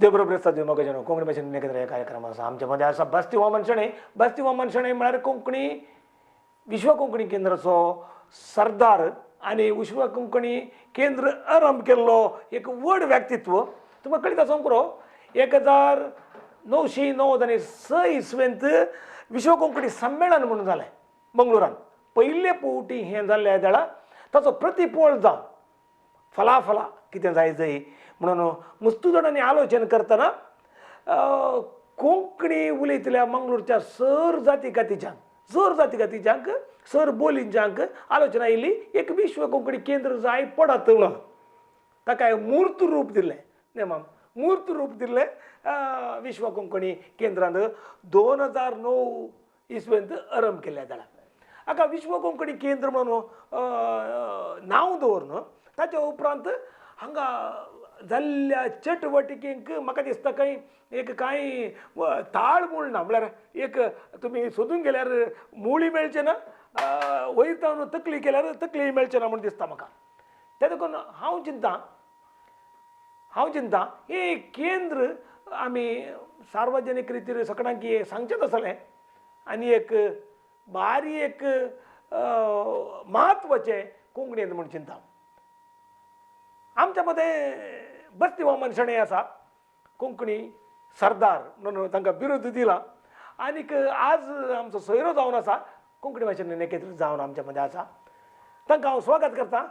देव प्रसाद मोगाजनो कोंकणी भाशेन एकत्र हे कार्यक्रम आसा. आमच्या मदें आसा बस्ती वामन शणै. बस्ती वामन शणै म्हळ्यार कोंकणी विश्व कोंकणी केंद्राचो सरदार आनी विश्व कोंकणी केंद्र आरंभ केल्लो एक व्हड व्यक्तित्व. तुमकां कळीत आसूंक पुरो 1996 इसवेंत विश्व कोंकणी संमेलन म्हणून जालें मंगळुरान. पयले फावटी हें जाल्लें जाल्यार ताचो प्रतिपोळ जावन फला फला कितें जाय जाय म्हणून मुस्तू जाणांनी आलोचन करतना कोंकणी उलयतल्या मंगळूरच्या सर जाती कातीच्यांक सर जाती कातीच्यांक सर बोलींच्यांक आलोचना आयिल्ली एक विश्व कोंकणी केंद्र जाय पडत म्हणून ताका मूर्त रूप दिलें. नेमाम मूर्त रूप दिल्लें विश्व कोंकणी केंद्रान 2009 इसवेंत आरंभ केल्ल्या जाल्यार हाका विश्व कोंकणी केंद्र म्हणून नांव दवरून ताच्या उपरांत हांगा जाल्ल्या चटवटिकेंक म्हाका दिसता कांय एक कांय ताळ मूळ ना. म्हळ्यार एक तुमी सोदून गेल्यार मुळी मेळचें ना, वयर तावन तकली केल्यार तकली मेळचें ना म्हूण दिसता म्हाका. ते देखून हांव चिंता हें केंद्र आमी सार्वजनीक रितीर सगळ्यांक सांगचेंच आसलें आनी एक बारी एक म्हत्वाचें कोंकणींत म्हूण चिंता. आमच्या मदें बस्ती वामन शणै आसा, कोंकणी सरदार म्हणून तांकां बिरुद दिला आनीक आज आमचो सोयरो जावन आसा, कोंकणी भाशेन एकत्र जावन आमच्या मदें आसा. तांकां हांव स्वागत करता.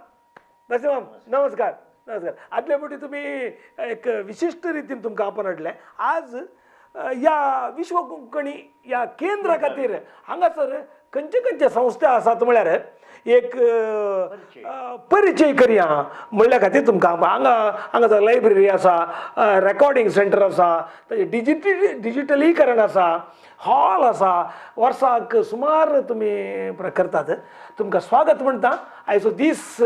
बस्ती माम नमस्कार. नमस्कार. आदले फावटी तुमी एक विशिश्ट रितीन तुमकां आपोवन हाडलें. आज ह्या विश्व कोंकणी ह्या केंद्रा खातीर हांगासर खंयचे खंयचे संस्था आसात म्हळ्यार एक परिचय करया म्हणल्या खातीर तुमकां हांगा हांगासर लायब्ररी आसा, रेकॉर्डिंग सेंटर आसा, ताजें डिजिटलीकरण आसा, हॉल आसा. वर्साक सुमार तुमी करतात. तुमकां स्वागत म्हणटा. आयचो दीस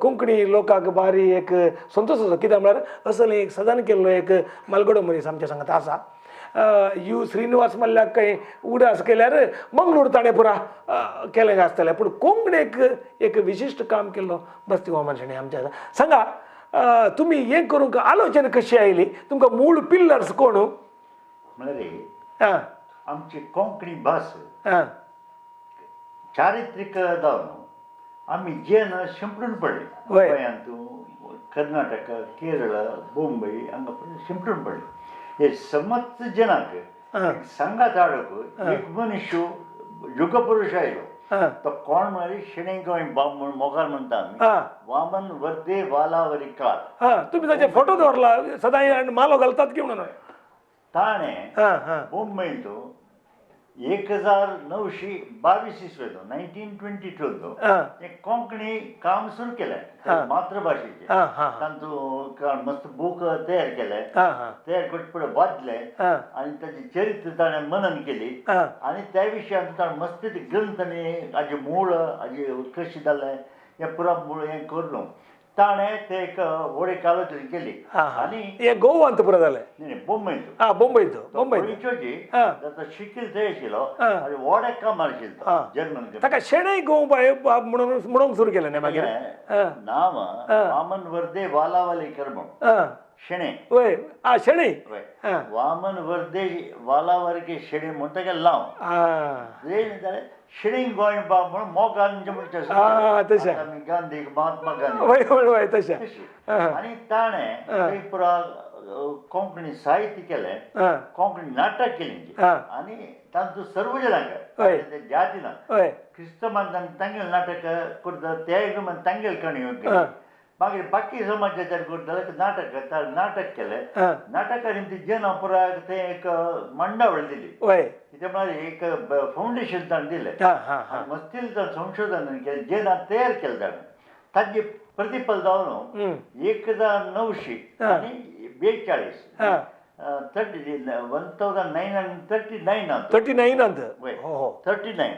कोंकणी लोकांक बारी एक संतोश आसा. कित्याक म्हळ्यार असले एक सदन केल्लो एक मालगडो मनीस आमच्या सांगात आसा. यु श्रीनिवास मल्ल्याक कांय उडास केल्यार मंगळूर ताणें पुरा केलें आसतलें, पूण कोंकणीक एक विशिश्ट काम केल्लो बस्ती वामन शणै आमच्या आसा. सांगा तुमी हें करूंक आलोचना कशी आयली? तुमकां मूळ पिल्लर्स कोण? म्हळ्यार आमची कोंकणी भास चारित्रीक जावन आमी जेन शिंपडून पडली. गोंयांत, कर्नाटक, केरळ, मुंबय हांगा शिंपडून पडले. हे समस्त जनाक सांगात हाडूंक एक मनीस युगपुरुष आयलो. तो कोण म्हळ्यार शणै गोंयबाब म्हूण मोगान म्हणटा आमी, वामन वर्दे वालावरीकार. तुमी ताचे फोटो दवरला सदांय मालो घालतात की म्हणून. ताणें मुंबयंत 1922 इसवेंत 1922 एक कोंकणी काम सुरू केलें मातृभाशेचें. तांचो मस्त बूक तयार केले, तयार करून फुडें वाचले आनी ताची चरित्र ताणें मनन केली आनी त्या विशयांत ताणें मस्त ग्रंथ आनी हाजे मूळ हाजे कशें जालें हें पुरा मूळ हें करून ताणें ते एक व्हड एक आलोचना केली. आनी हे गोवांत पुरा जालें? मुंबयंत. मुंबयंत. मुंबयंत शिकील थंय आशिल्लो आनी व्हड एक काम आशिल्लो जर्मन. ताका शणै गोंयबाब म्हणून म्हणूंक सुरू केलें मागीर नांव वामन वर्दे वालावलीकर म्हणून शणै. वय शणै वामन वर्दे वालावलीकर शणै म्हणून ताका लाव जालें शणै गोंयबाब म्हणून मोगान तशें गांधी, महात्मा गांधी तशें. आनी ताणें पुरा कोंकणी साहित्य केलें, कोंकणी नाटक केलें आनी तांचो सर्व जनांक जाती ना क्रिस्त मानतान तांगेलें नाटक करता, ते तांगेले काणयो, मागीर बाकी समाजाचेर करताले नाटक नाटक केलें. नाटकांनी ती जना पुरा थंय एक मांडावळ दिली. कितें म्हळ्यार एक फावंडेशन ताणें दिलें. मस्तील संशोधन केलें, जना तयार केलें ताणें. ताजे प्रतिफल जावन 1942 1939 39 39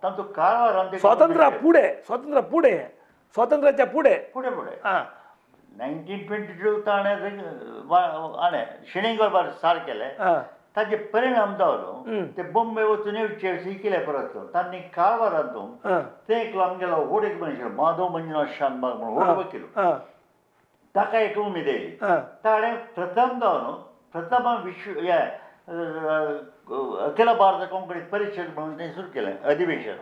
तांचो कारवार स्वातंत्र्या पुढे, स्वातंत्र्या पुढे, स्वातंत्र्याच्या पुढे पुढे पुढे 1922 ताणें हाणें शणै गोंयबाब सार केलें. ताजे परिणाम जावन ते बॉम्बे वचून येवचे शिकिले परत तांणी कारवारांत ते एकलो आमगेलो व्हड एक मनीस माधव मंजुनाथ शानबाग म्हणून व्हड वकील. ताका एक उमेद येयली. ताणें प्रथम जावन प्रथम विश्व अखिल भारत कोंकणी परिशद म्हणून तें सुरू केलें अधिवेशन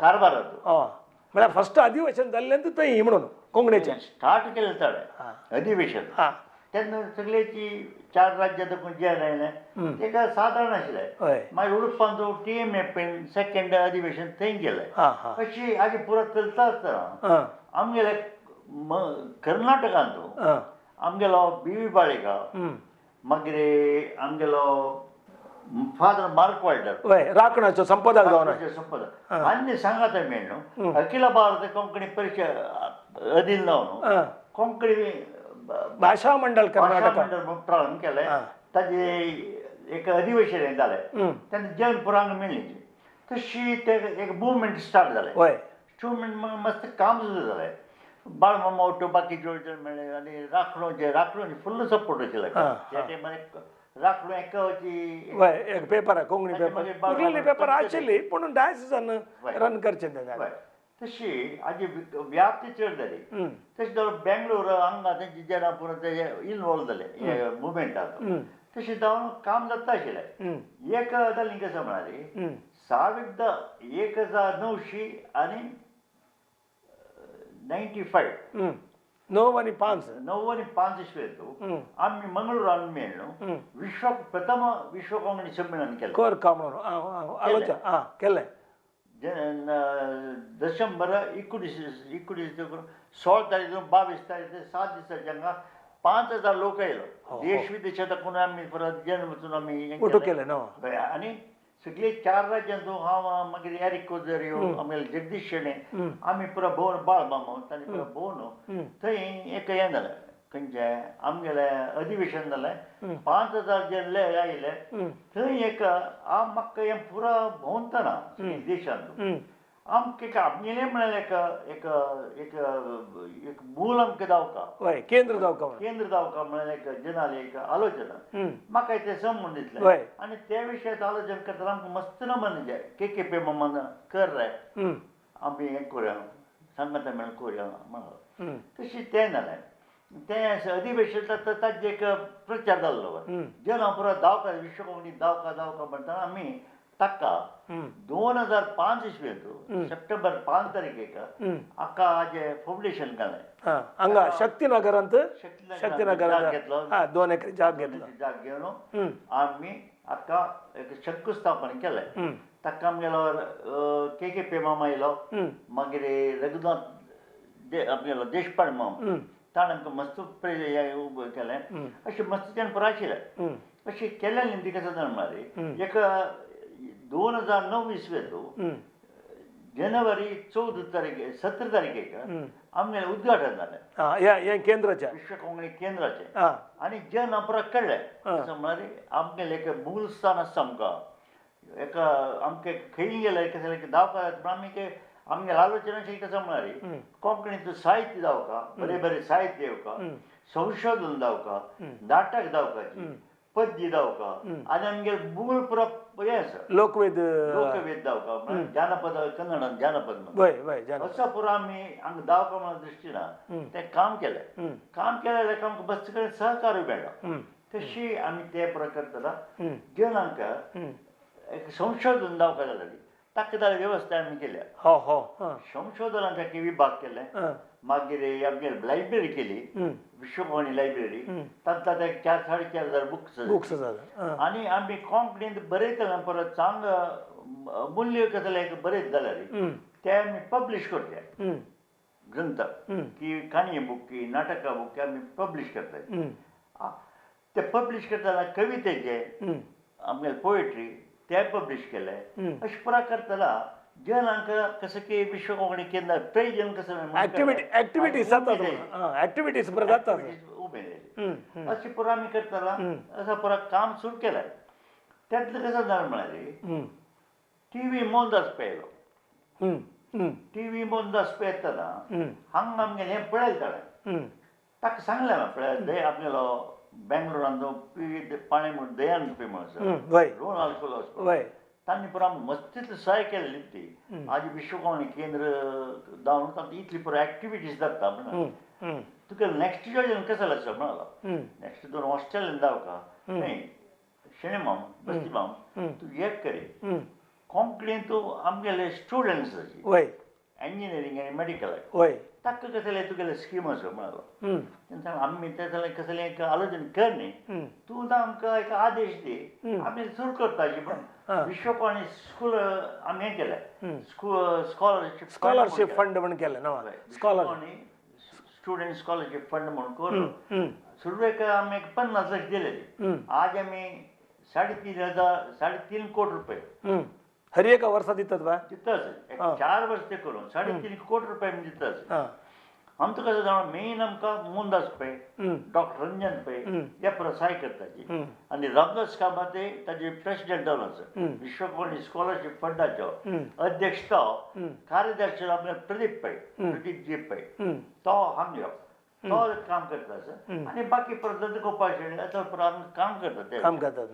कारवारांत. म्हळ्यार फस्ट अधिवेशन जाल्लें थंय म्हणून कोंकणीचें स्टार्ट केलें ताणें अधिवेशन. तेन्ना सगळ्याची 4 राज्यां जे आयलें तेका सादारण आशिल्लें. मागीर उडुपांत टी एम एफ सेकंड अधिवेशन थंय केलें. अशी आजी पुरा चलता आसतना आमगेले कर्नाटकांत आमगेलो बी व्ही बाळेकार, मागीर आमगेलो फादर मार्क वाल्डर राखणाचो संपादक जावन संपादक आनी सांगात मेळ्ळो अखिल भारत कोंकणी परिशद अधीन जावन कोंकणी भाशा मंडळ कर्नाटक मंडळ म्हणून प्रारंभ केलें. ताजे एक अधिवेशन जालें तेन्ना जन पुरांग मेळ्ळी तशी ते एक मुवमेंट स्टार्ट जालें. मुवमेंट मस्त काम सुद्दां जालें. बाळमामा ओटो बाकी जोड मेळ्ळे आनी राखणो जे राखणो फुल्ल सपोर्ट आशिल्लो त्या टायमार. राखणो एक पेपर कोंकणी पेपर उरलेली पेपर आशिल्ली पूण डायसिसान रन करचें. तशी हाजी व्याप्ती चड जाली. तशें जाल्यार बेंगलोर हांगा तेंची जेन्ना पुरो ते इनवॉल्व जाले मुवमेंटांत तशें जावन काम जाता आशिल्लें. एक जाली कसं म्हणाली 1995 9 आणि 5 9 आणि 5 इस्वेंत आम्ही मंगळूरान मेळ्ळो विश्व प्रथम विश्व कोंकणी संमेलन केलें. कोरका म्हणून केलें. डिसेंबर 19 16 तारीख 22 तारीख 7 दिसाच्या हांगा 5000 लोक आयलो. देश विदेशात कोण आमी परत जन वचून आमी केलें न्हू. आनी सगळे 4 राज्यांत हांव मागीर एरिक कोजरियो आमगेले जगदीश शेणे आमी पुरा भोंवन बाळमामा तांणी पुरा भोंवन थंय एक हें जालें खंयचें आमगेलें अधिवेशन जालें. 5000 जे आयले थंय एक हांव म्हाका हें पुरा भोंवतना देशांत आमकां आमगेलें म्हळ्यार एक एक एक एक मूल आमकां दावका केंद्र दावका केंद्र दावका म्हळ्यार एक जनाले एक आलोचना म्हाका तें सम म्हूण दिसलें. आनी त्या विशयाचें आलोचन करतना आमकां मस्त ना म्हणजे के के पे मामान कर रे आमी हें करुया सांगाता मेळून करुया म्हणून तशें तें जालें. तें अधिवेशन ताजें एक प्रचार जाल्लो जेन्ना पुरो दावका विश्व कोंकणी दावका दावका म्हणटना आमी ताका 2005 इस्वेंत सप्टेंबर 5 तारखेक हाका जे फावंडेशन घालें हांगा शक्तीनगरांत शक्तीनगरांत घेतलो 2 एकर जाग घेतलो. जाग घेवन आमी हाका एक शंकुस्थापन केलें. ताका आमगेलो के के पे मामा आयलो, मागीर रघुनाथ आमगेलो देशपांडे मामा ताणें आमकां मस्त केलें. अशें मस्त तेणें पुरो आशिल्लें. अशें केलें न्ही कसं जाण म्हळ्यार एक 2009 इस्वेंत जनवरी 14 तारखे 17 तारखेक आमगेलें उद्घाटन जालें केंद्राचें विश्व कोंकणी केंद्राचें. आनी जन पुरा कळ्ळें कसं म्हळ्यार आमगेलें एक मूल स्थान आसता आमकां एक आमकां खंय गेलें कसलें दावका पूण आमी आमगेलें आलोचना आशिल्लें कसं म्हळ्यार कोंकणीचो साहित्य जावका बरें बरें साहित्य येवका संशोधन जावका नाटक जावकाची पद्य दावका आनी आमगेलें मूळ पुरा हें आसा लोकवेद लोकवेद दावका जानपद कन्नडान जानपद म्हणून असो पुरो आमी हांगा दावका म्हणून दृश्टीन तें काम केलें. काम केलें जाल्यार आमकां बस कडेन सहकार्य मेळ्ळो. तशी आमी तें पुरो करतना जनांक एक संशोधन दावका जाल्यार ताका जाल्यार वेवस्था आमी केल्या. संशोधनाचे विभाग केले, मागीर आमगेली लायब्ररी केली विश्व कोंकणी लायब्ररी तांकां 4 4.5 हजार बुक्स बुक्स आनी आमी कोंकणींत बरयतले परत चांग मूल्य कसलें बरयत जाल्यार ते आमी पब्लीश करचे ग्रंथ की काणये बूक की नाटकां बूक आमी पब्लीश करतात. ते पब्लीश करतना कवितेचे आमगेले पोएट्री ते पब्लीश केले. अशें पुरा करतना जनांक कसं की विश्व कोंकणी केंद्र प्रयोजन कसं ऍक्टिव्हिटीज जातात ऍक्टिव्हिटीज पुरा जातात उबे जाली अशें पुरा आमी करतना असं पुरा काम सुरू केलें. त्यातलं कसं जालें म्हळ्यार टी व्ही मोहनदास पळयलो. टी व्ही मोहनदास पळयतना हांगा आमगेलें हें पळयलें ताणें ताका सांगलें ना पळय दय आपल्यालो बेंगलोरान जो पी पाणे म्हूण दयान पी म्हणून रोनाल्ड कोलोस तांणी पुरा मस्तीत सहाय केल्ली ती आज विश्व कोंकणी केंद्र जावन तांची इतली पुरा ऍक्टिव्हिटीज जाता म्हणून तुका नेक्स्ट योजन कसं आसा म्हणालो. नेक्स्ट दोन हॉस्टेल जावका न्ही शेणे माम बस्ती माम तूं एक करे कोंकणी तूं आमगेले स्टुडंट्स वय इंजिनियरींग आनी मेडिकलाक वय ताका कसलें तुगेलें स्कीम आसा म्हणालो. तेणें सांगलें आमी तें जाल्यार कसलें एक आलोचन कर न्ही तूं आतां आमकां एक आदेश दी आमी सुरू करताची पण विश्वकोणी स्कूल आमी हें केलें स्कूल स्कॉलरशीप स्कॉलरशीप फंड म्हण केलें ना स्कॉलर स्टुडंट स्कॉलरशीप फंड म्हणून करून सुरवेक आमी एक 50 लाख दिलेली. आज आमी 3,500 3.5 कोटी रुपये हर एका वर्सा दितात बा दितात 4 वर्स ते करून 3.5 कोटी रुपये आमी दितात. आमचो कसं जाणा मेन आमकां मोहनदास पै डॉक्टर रंजन पै हे प्रसाय करताची आनी रामदास कामत ताजे प्रेसिडेंट जावन आसा विश्वकोणी स्कॉलरशीप फंडाचो अध्यक्ष तो कार्यदर्शी आपले प्रदीप पै प्रदीप जी पै तो हांगलो तो काम करता आसा आनी बाकी परत गोपाळ शेणी काम करता ते काम करतात.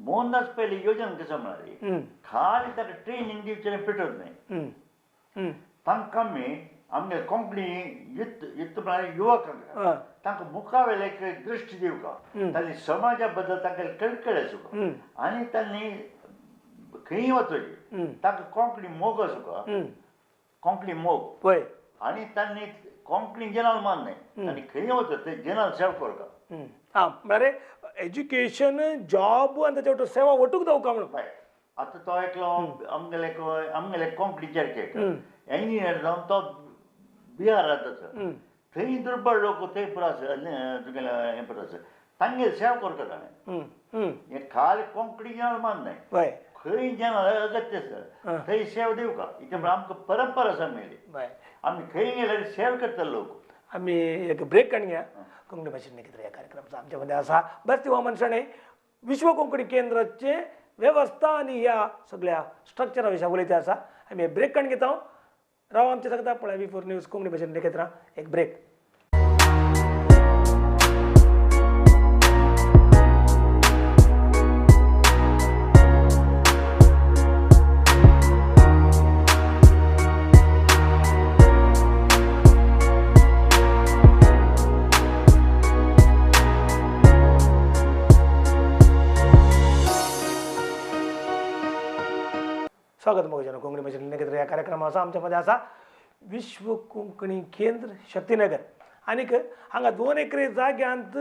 मोहनदास पयली योजन कसं म्हळ्यार खाली ताका ट्रेनिंग दिवचें पेटत न्हय तांकां आमी आमगे कोंकणी युथ युथ म्हळ्यार युवकांक तांकां मुखावेले एक दृश्टी दिवका तांणी समाजा बद्दल तांकां कळकळ आसूंक आनी तांणी खंय वचोची तांकां कोंकणी मोग आसूंक कोंकणी मोग वय आनी तांणी कोंकणी जनाल मान न्हय आनी खंय वचो ते जनाल सेवा करता. आं म्हळ्यार एज्युकेशन जॉब आनी ताच्या वटेन सेवा वटूक जावका म्हणून. आतां तो एकलो आमगेले आमगेले कोंकणीचेर इंजिनियर जावन तो बिहारांत आसा थंय दुर्बळ लोक थंय पुरो आसा तुगेलें हें पुरो आसा तांगेर सेवा करता ताणें. हें खाली कोंकणी जनाल मान न्हय खंय जनाल अगत्य आसा थंय सेवा दिवका इतलें म्हळ्यार आमकां परंपरा आसा मेळ्ळी आमी खंय गेल्यार सेवा करता लोक. आमी एक ब्रेक काडून घ्या. कोंकणी भाशेन निकेतन ह्या कार्यक्रमाचो आमच्या मदें आसा बस्ती वामन शणै विश्व कोंकणी केंद्राचे वेवस्था आनी ह्या सगळ्या स्ट्रक्चरा विशया उलयता आसा. आमी ब्रेक काडून घेता. राव आमचे सांगता पळय V4 news Konkani भाशेन निकेतन एक ब्रेक. स्वागत मोगजन कोंकणी भाशेन निकेतन ह्या कार्यक्रम आसा आमच्या मदें आसा विश्व कोंकणी केंद्र शक्तीनगर आनीक हांगा 2 एकरे जाग्यांत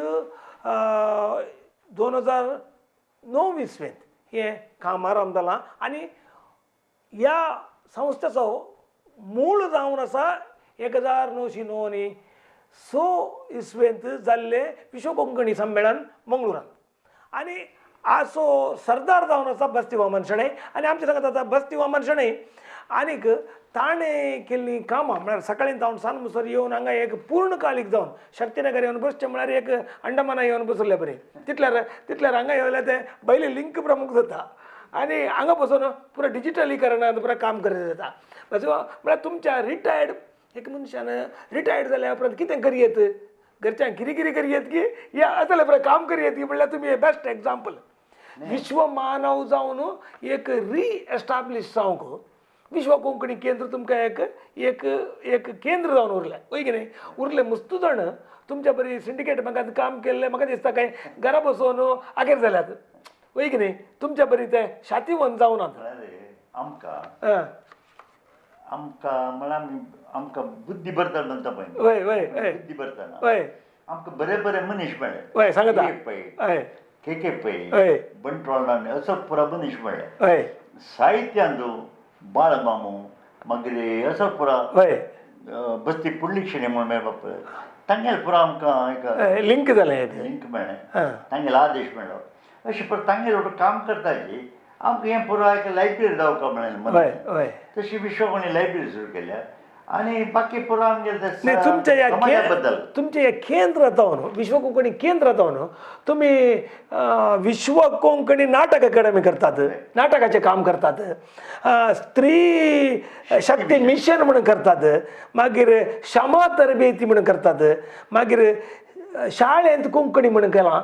2009 इसवेंत हें काम आरंभ जालां आनी ह्या संस्थेचो मूळ जावन आसा 1909 6 इसवेंत जाल्लें विश्व कोंकणी सम्मेळन मंगळुरांत आनी आसो सरदार जावन आसा बस्ती वामन शणै आनी आमच्या सांगत आसा बस्ती वामन शणै आनीक ताणें केल्लीं कामां म्हळ्यार सकाळीं जावन सान मुसर येवन हांगा एक पूर्णकालीक जावन शक्तीनगर येवन बसचें म्हळ्यार एक अंडमाना येवन बसले बरें तितल्यार तितल्यार हांगा येयल्यार तें पयलें लिंक प्रमुख जाता आनी हांगा बसून पुरा डिजिटलीकरणान पुरा काम करत जाता. म्हळ्यार तुमच्या रिटायर्ड एक मनशान रिटायर्ड जाल्या उपरांत कितें करयेत घरच्यांक किरी किरी करयेत की या जाल्यार पुरा काम करयेत की म्हणल्यार तुमी बेस्ट एग्जाम्पल विश्व मानव जावन एक रिएस्टाब्लिश जावंक विश्व कोंकणी केंद्र तुमकां एक एक एक केंद्र जावन उरलें वय की न्ही उरलें मुस्तू जाण तुमच्या बरी सिंडिकेट बँकांत काम केल्लें म्हाका दिसता कांय घरा बसोवन आगेर जाल्यात वय की न्ही तुमच्या बरी तें शातीवन जावनात. आमकां आमकां म्हळ्यार आमकां बुद्धी भरतना म्हणटा पळय वय वय वय बुद्धी भरतना वय आमकां बरे बरे मनीस मेळ्ळे वय सांगता पै हय के के पै हय बंटवाळ असो पुरा मनीस मेळ्ळे हय साहित्यांत बाळमामू मागीर असो पुरा हय बस्ती पुडली शेणी म्हणून मेळपा पळय तांगेले पुरा आमकां एक लिंक जालें लिंक मेळ्ळें तांगेलो आदेश मेळ्ळो अशें पुरा तांगेले वटेन काम करताची आमकां हें पुरा एक लायब्ररी जावका मेळ्ळें तशी विश्वकोणी लायब्ररी सुरू केल्या आनी बाकी पुरा आमगेले तुमच्या समाजा बद्दल तुमच्या ह्या केंद्रात जावन विश्व कोंकणी केंद्रात जावन तुमी विश्व कोंकणी नाटक अकादमी करतात नाटकाचें काम करतात स्त्री शक्ती मिशन म्हणून करतात मागीर क्षमा तरबेती म्हणून करतात मागीर शाळेंत कोंकणी म्हणून केलां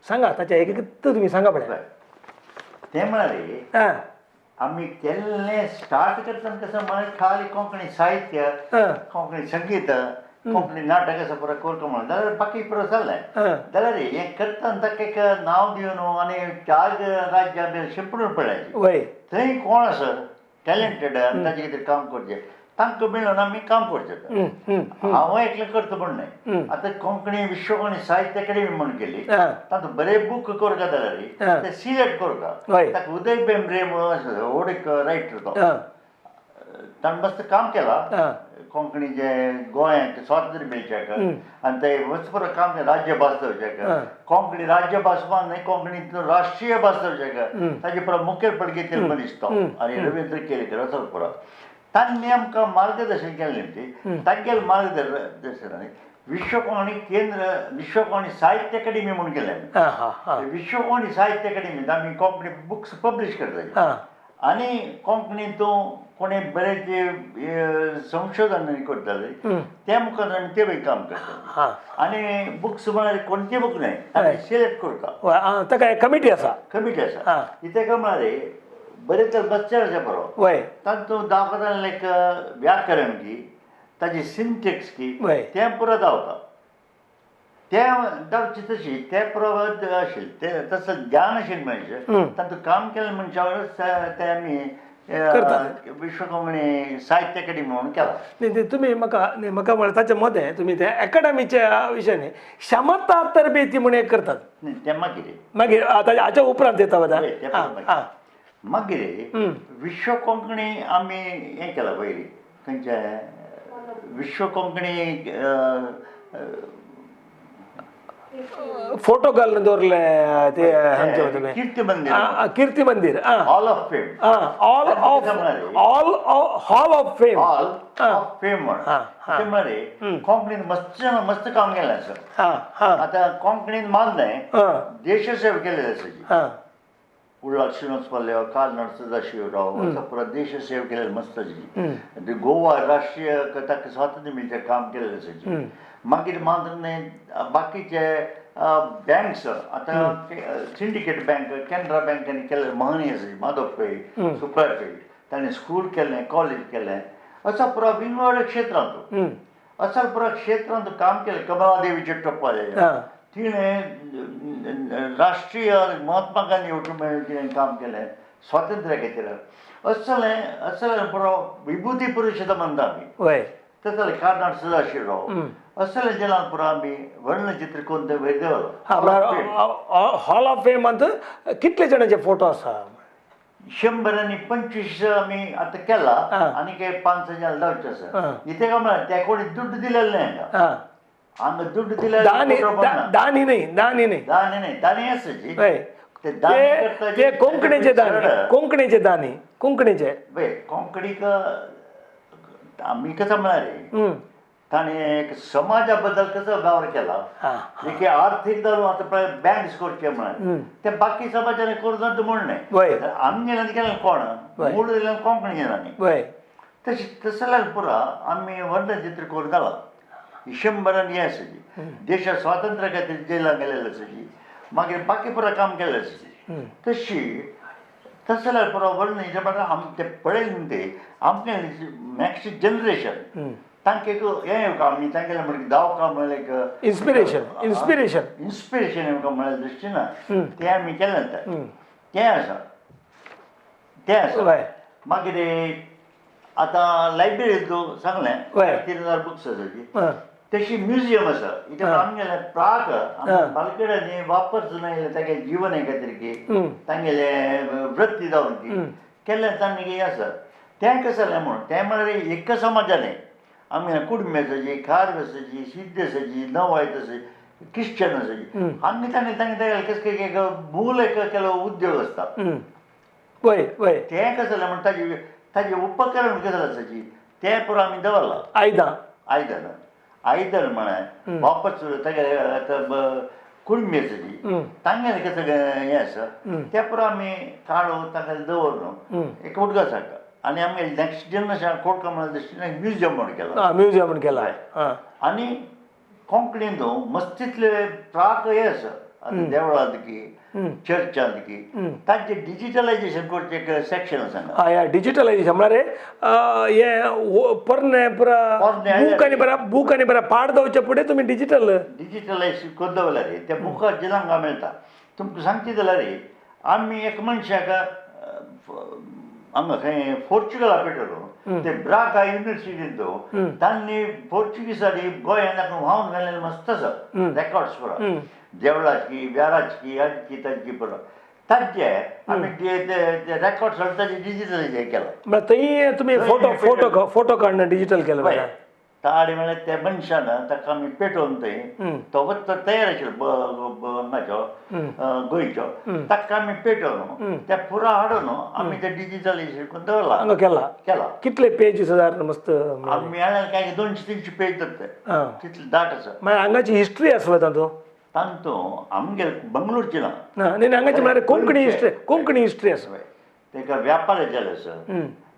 सांगा ताच्या एक तुमी सांगा पळय. तें म्हळ्यार आमी केल्लें स्टार्ट करतना कसं म्हळ्यार खाली कोंकणी साहित्य कोंकणी संगीत कोंकणी नाटक आसा पुरो करता म्हणून जाल्यार बाकी पुरो जालें जाल्यार हें करतना ताका एक नांव दिवन आनी चार राज्यां बी शिंपडून पडल्याची थंय कोण आसा टॅलंटेड आनी ताजे खातीर काम करचें तांकां मेळून आमी काम करचें. हांव एकलें करता म्हण न्हय. आतां कोंकणी विश्व कोंकणी साहित्य अकादेमी म्हूण केली तातूंत बरे बूक करता जाल्यार ते सिलेक्ट करता. ताका उदय बेंब्रे म्हणून आसा व्हड एक रायटर तो ताणें मस्त काम केलां कोंकणीचे गोंयांक स्वातंत्र्य मेळच्याक आनी ते मस्त बरें काम केलें राज्यभास जावच्याक कोंकणी राज्यभास न्हय कोंकणी राष्ट्रीय भास जावच्याक ताजे पुरो मुखेलपण घेतिल्लो मनीस तो आनी रवींद्र केळेकर असो पुरो तांणी आमकां मार्गदर्शन केलें ती तांगेलें मार्गदर्शनान विश्व कोंकणी केंद्र विश्व कोंकणी साहित्य अकादेमी म्हूण केलें. विश्व कोंकणी साहित्य अकादेमींत आमी कोंकणी बुक्स पब्लीश करताली आनी कोंकणींतूं कोणी बरें संशोधन करताले त्या मुखार आमी ते काम करताले. आनी बुक्स म्हळ्यार कोणते बूक न्हय आमी सिलेक्ट करता. ताका कमिटी आसा. कमिटी आसा कित्याक म्हळ्यार बरें तर बसचे आसा बरो तातूंत दाखयता एक व्याकरण की ताजी सिंटेक्स की तें पुरो दावता तें दावचें तशी तें पुरो आशिल्लें तें तसो ज्ञान आशिल्लें मनशां तातूंत काम केलें मनशा वांगडा तें आमी विश्व कोंकणी साहित्य अकादेमी म्हणून केला. न्ही तुमी म्हाका म्हाका म्हळ्यार ताच्या मदें तुमी ते एकाडेमीच्या विशय न्ही क्षमता तरबेती म्हूण एक करतात. न्ही तें मागीर मागीर हाच्या उपरांत येता वता. मागीर विश्व कोंकणी आमी हें केलां पयलीं खंयचें विश्व कोंकणी फोटो घालून दवरले ते हांगचे Kirti Mandir. Kirti Mandir hall of fame. Hall of fame. Hall of fame म्हणून म्हळ्यार कोंकणीन मस्त मस्त काम केलें आसा. आतां कोंकणीन मान न्हय देशसेवा केलेली आसा. उल्हास श्रीनिवास पल्ले कार्ल सदाशिवराव असो पुरो देशसेवा केलेली मस्त आशिल्ली. गोवा राष्ट्रीय ताका स्वातंत्र्य मेळचें काम केलेलें आसा. मागीर मात्र न्हय बाकीचे बँक्स आतां सिंडिकेट बँक कॅनरा बँकांनी केल्ले महनीय आसा माधव पै सुप्राय पै ताणें स्कूल केलें कॉलेज केलें असो पुरो विंगड क्षेत्रांत असो पुरो क्षेत्रांत काम केलें. कमलादेवी चट्टोपाध्याय तिणें राष्ट्रीय महात्मा गांधी वटून तिणें काम केलें स्वातंत्र्या खातीर. असलें असलें पुरो विभूती पुरुष म्हणटा आमी तसलें कार्नाट सदाशिवराव असलें जेन्ना पुरो आमी वर्णचित्र करून तें वयर दवरलो. हॉल ऑफ फेमांत कितले जाणांचे फोटो आसा? 125 आमी आतां केला आनी काय 5 जाण जावचे आसा. कित्याक म्हळ्यार त्या कोणी दुड्ड दिलेलें न्हय हांगा दुड्ड दिल्यार दानी न्हय दानी न्हय दानी न्हय दानी आसाची ते कोंकणीचे दानी कोंकणीचे दानी कोंकणीचे कोंकणीक आमी कसो म्हळ्यार ताणें एक समाजा बद्दल कसो वेव्हार केला एक आर्थीक जावन आतां पळय बँक्स करचे म्हळ्यार ते बाकी समाजान करूं जाता म्हूण न्हय आमगेल्यान केलें कोण मूळ दिल्यान कोंकणी जणांनी तशें तशें जाल्यार पुरो आमी वर्णचित्र करून घाला 100 हें आसाची देशा स्वातंत्र्या खातीर जेलान गेलेले आसाची मागीर बाकी पुरो काम केल्लें आसाची तशी तशें जाल्यार पुरो वर्ण म्हळ्यार आम ते पळयलें न्हू ते आमकां नॅक्स्ट जनरेशन तांकां एक हें येवका आमी तांगेलें म्हणल्यार दावका म्हणल्यार एक इन्स्पिरेशन इन्स्पिरेशन इन्स्पिरेशन येवका म्हणल्यार दृश्टीन तें आमी केलें तें आसा तें आसा. मागीर आतां लायब्ररी तूं सांगलें 3000 बुक्स आसाची तशी म्युझियम आसा. इतून आमगेलें प्राक बालकड्यांनी वापर न्हय तांगेलें जीवन खातीर की तांगेलें वृत्ती जावन की केल्लें तांणी कितें आसा तें कशें जालें म्हूण तें म्हळ्यार एक समाजालें आमगेलें कुडमी आसाची खारवी आसाची सिद्धी आसाची नवायत आसाची क्रिश्चन आसाची आमगे तांणी तांगे तांगेलें कशें एक मूल एक केलो उद्योग आसता तें कशें जालें म्हूण ताजे ताजें उपकरण कशें आसाची तें पुरो आमी दवरलां. आयदनां आयदनां आयदन म्हळ्यार वापस तागेलें आतां कुणबी आसाची तांगेलें कशें हें आसा तें पुरो आमी काडून तांगेलें दवरलो एक उदका आनी आमगे नॅक्स्ट जनरेशन कोडका म्हणल्यार दृश्टीन म्युझियम म्हूण केला. म्युझियम म्हूण केला. आनी कोंकणीन मस्तीतले प्राक हे आसा आतां देवळांत की चर्चांत की तांचे डिजिटलायजेशन करचें एक सेक्शन आसा. हय, डिजिटलायजेशन म्हळ्यार हे पोरणे पुरा बूक आनी बरा बूक आनी बरा पाड जावचे फुडें तुमी डिजिटलायज करून दवरल्यार त्या बुकार जिलांक मेळटा. तुमकां सांगचे जाल्यार आमी एक मनशाक हांगा खंय पोर्चुगला पेटलो ते ब्रागा युनिवर्सिटींत तांणी पोर्चुगीसांनी गोंयांत व्हांवन घालेलें मस्त आसा रेकॉर्ड्स पुरा देवळाची व्याराची हाची तांची पुरा तांचे आमी ते रेकॉर्ड्स हाडून ताचें डिजिटलायजेशन केलां. थंय तुमी फोटो फोटो फोटो काडून डिजिटल केलं. ताणें म्हळ्यार त्या मनशान ताका आमी पेटोवन थंय तो वत्तो तयार आशिल्लो हांगाचो गोंयचो ताका आमी पेटोवन त्या पुरा हाडून आमी ते डिजिटलायजेशन करून दवरला केला केला. कितले पेज सादारण मस्त आमी मेळ्ळ्यार काय 200-300 पेज जाता तितले दाट आसा. मागीर हांगाची हिस्ट्री आसलो तातूंत तांतूं आमगेर बंगलोरची ना न्ही हांगाची म्हळ्यार कोंकणी हिस्ट्री, कोंकणी हिस्ट्री आसा. ताका व्यापार जाले आसा,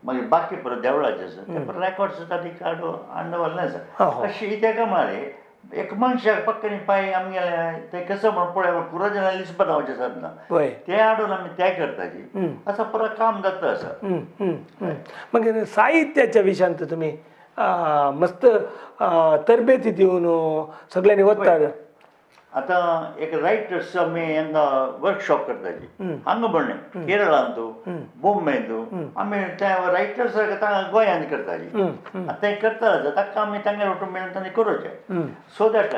मागीर बाकी परत देवळाचे आसा ते परत रेकॉर्ड्स तांणी काडून हाडून दवरलें आसा. अशें ताका म्हळ्यार एक मनशाक पक्कनी पांय आमगेले ते कसो म्हण पळय पुरो जाणां लिस्बन वचें सादना ते हाडून आमी ते करताची असो पुरो काम जाता आसा. मागीर साहित्याच्या विशयांत तुमी मस्त तरबेती दिवन सगळ्यांनी वतात. आतां एक रायटर्स आमी हांगा वर्कशॉप करताली हांगा म्हणलें केरळांत बोम्बेंत आमी त्या रायटर्स गोंयांत करताली. आतां तें करता ताका आमी तांगेर वटून मेळून तांणी करोचें सो that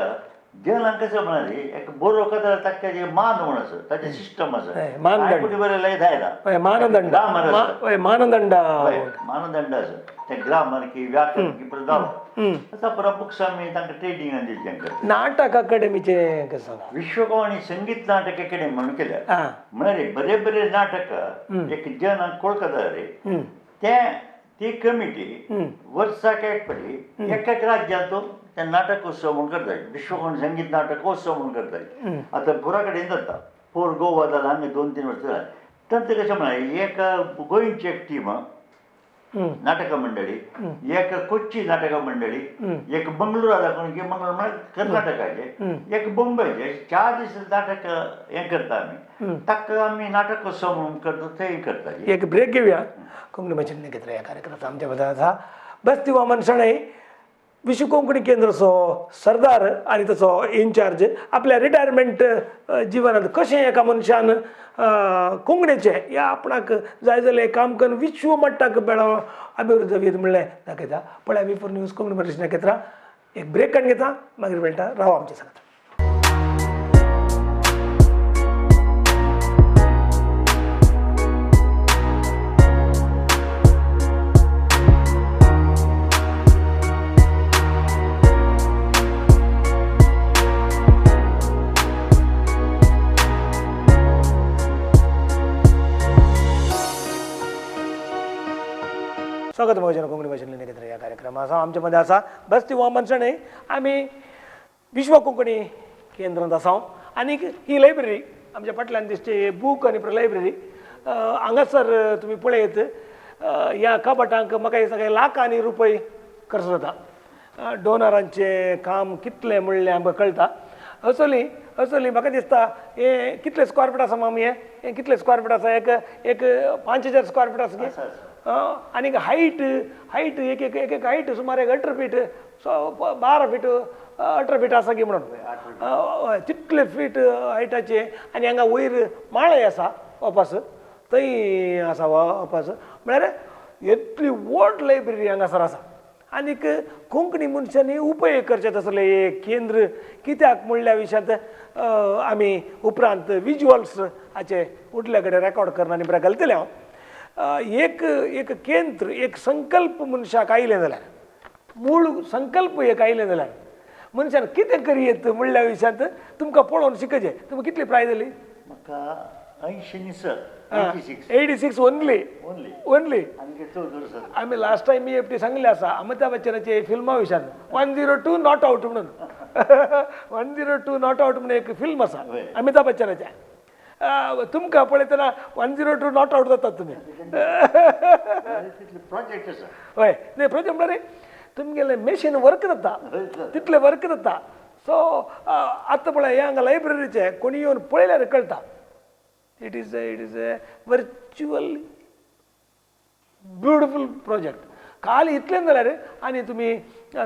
जनांक कशें म्हणाली एक बरो कथा ताका मान म्हण आसा ताचें सिस्टम आसा कुठे बरें लय जायना मानदंड ग्रामर आसा मानदंड मानदंड आसा ते ग्रामर की व्याकरण की परत आतां पुरा बुक्स आमी तांकां ट्रेनिंग दिवचें करता. नाटक अकाडेमीचें कशें सांगा. विश्वकवाणी संगीत नाटक अकाडेमी म्हणून केल्या म्हळ्यार बरे बरे नाटक एक जनांक वळखता रे ते ती कमिटी वर्साक एक फावटी एक एक राज्यांत ते नाटकोत्सव म्हणून करताय विश्वकोण संगीत नाटकोत्सव म्हणून करताय. आतां पुरा कडेन जाता फोर गोवा जाला हांगा 2-3 वर्सां जालीं. तांचे कशें म्हळ्यार एक गोंयची एक टीम नाटक मंडळी, एक कोच्ची नाटक मंडळी, एक बंगलोर दाखोवन की मंगलोर म्हळ्यार कर्नाटकाचे, एक बोंबेचे, 4 दीस नाटक हें करता आमी ताका आमी नाटकोत्सव म्हणून करता तेय करता. एक ब्रेक घेवया. कोंकणी भाशेन घेतल्या ह्या कार्यक्रमाचा आमच्या बद्दल आसा बस्ती वामन शणै विश्व कोंकणी केंद्राचो सरदार आनी ताचो इनचार्ज आपल्या रिटायरमेंट जिवनांत कशें एका मनशान कोंकणीचें या आपणाक जाय जाल्यार काम करून विश्व मट्टाक बेळो अभिवृद्ध वीर म्हणलें दाखयता. पळय V4 news Konkani Marathi घेतला एक ब्रेक काडून घेता मागीर मेळटा. राव आमच्या सांगात. स्वागत भोजन कोंकणी भाशेंतल्यान एकत्र ह्या कार्यक्रम आसा. आमच्या मदें आसा बस्ती वामन शणै. आमी विश्व कोंकणी केंद्रांत आसा आनी ही लायब्ररी आमच्या फाटल्यान दिसची बूक आनी लायब्ररी हांगासर तुमी पळयत ह्या कपाटांक म्हाका हे सगळे लाखांनी रुपये खर्च जाता. डोनरांचें काम कितलें म्हणलें आमकां कळटा. असली असली म्हाका दिसता हें कितले स्क्वेअर फीट आसा मामी हें कितले स्क्वेअर फीट आसा एक एक 5000 स्क्वेअर फीट आसा की आनी हायट हायट एक एक एक हायट सुमार एक 18 फीट 12 फीट 18 फीट आसा की म्हणून हय तितले फीट हायटाचे. आनी हांगा वयर माळय आसा वापस थंय आसा वापस म्हळ्यार इतली व्हड लायब्ररी हांगासर आसा. आनीक कोंकणी मनशांनी उपयोग करचे तसले एक केंद्र कित्याक म्हणल्या विशयांत आमी उपरांत विज्युअल्स हाचे उडल्या कडेन रेकॉर्ड करना आनी बरें घालतलें हांव. एक एक केंद्र एक संकल्प मनशाक आयलें जाल्यार मूळ संकल्प एक आयलें जाल्यार मनशान कितें करयेत म्हणल्या विशयांत तुमकां पळोवन शिकचें. तुमकां कितली प्राय जाली? म्हाका 80 sir. 86 only only. आमी लास्ट टायम EFT सांगले आसा अमिताभ बच्चनाचे फिल्मा विशयान 102 not out म्हणून 102 not out म्हणून एक फिल्म आसा अमिताभ बच्चनाचें. तुमकां पळयतना 102 not out जातात तुमी. प्रोजेक्ट आसा. हय न्ही प्रोजेक्ट म्हळ्यार तुमगेलें मेशीन वर्क जाता तितलें वर्क जाता. सो आतां पळय हें हांगा लायब्ररीचें कोणी येवन पळयल्यार कळटा. It is a virtual beautiful project. खाली इतलें जाल्यार आनी तुमी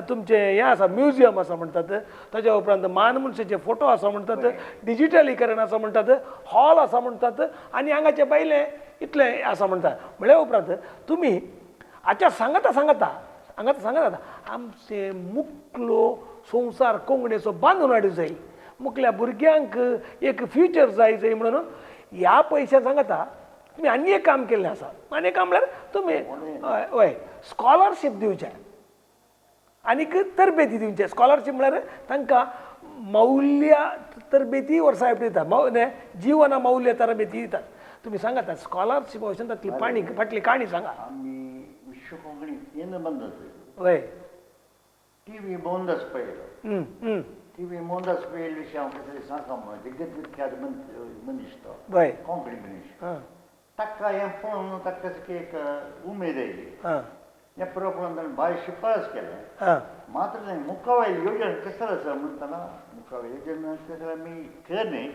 तुमचें हें आसा म्युजियम आसा म्हणटात, ताच्या उपरांत मान मनशाचे फोटो आसा म्हणटात, डिजिटलीकरण आसा म्हणटात, हॉल आसा म्हणटात आनी हांगाचे पयलें इतलें आसा म्हणटात. म्हळ्या उपरांत तुमी आतां सांगता सांगता हांगा सांगता आमचे मुकलो संवसार कोंकणीचो बांदून हाडूं जाय, मुकल्या भुरग्यांक एक फ्युचर जाय जाय म्हणून ह्या पयशा सांगता तुमी आनी एक काम केल्लें आसा. आनी एक काम म्हळ्यार तुमी हय हय स्कॉलरशीप दिवचें आनीक तरबेती दिवचें. स्कॉलरशीप म्हळ्यार तांकां मौल्य तरबेती वर्सा दिता, जिवना मौल्य तरबेती दितात. तुमी सांगात स्कॉलरशीप वचून तातली पाणी फाटली काणी सांगा. आमी विश्व कोंकणी केंद्र बंद हय टी व्ही मोहनदास पळयलो, टी व्ही मोहनदास पळयले विशीं हांव कितें सांगा म्हणून जगत विख्यात मनीस तो हय कोंकणी मनीस, ताका हें पळोवन ताका एक उमेद आयली. हें पुरो पळोवन ताणें भायर शिफारस केलें. मात्र न्हय मुखावयली योजना कसं आसा म्हणटना मुखावयली योजना कसं आमी कर न्ही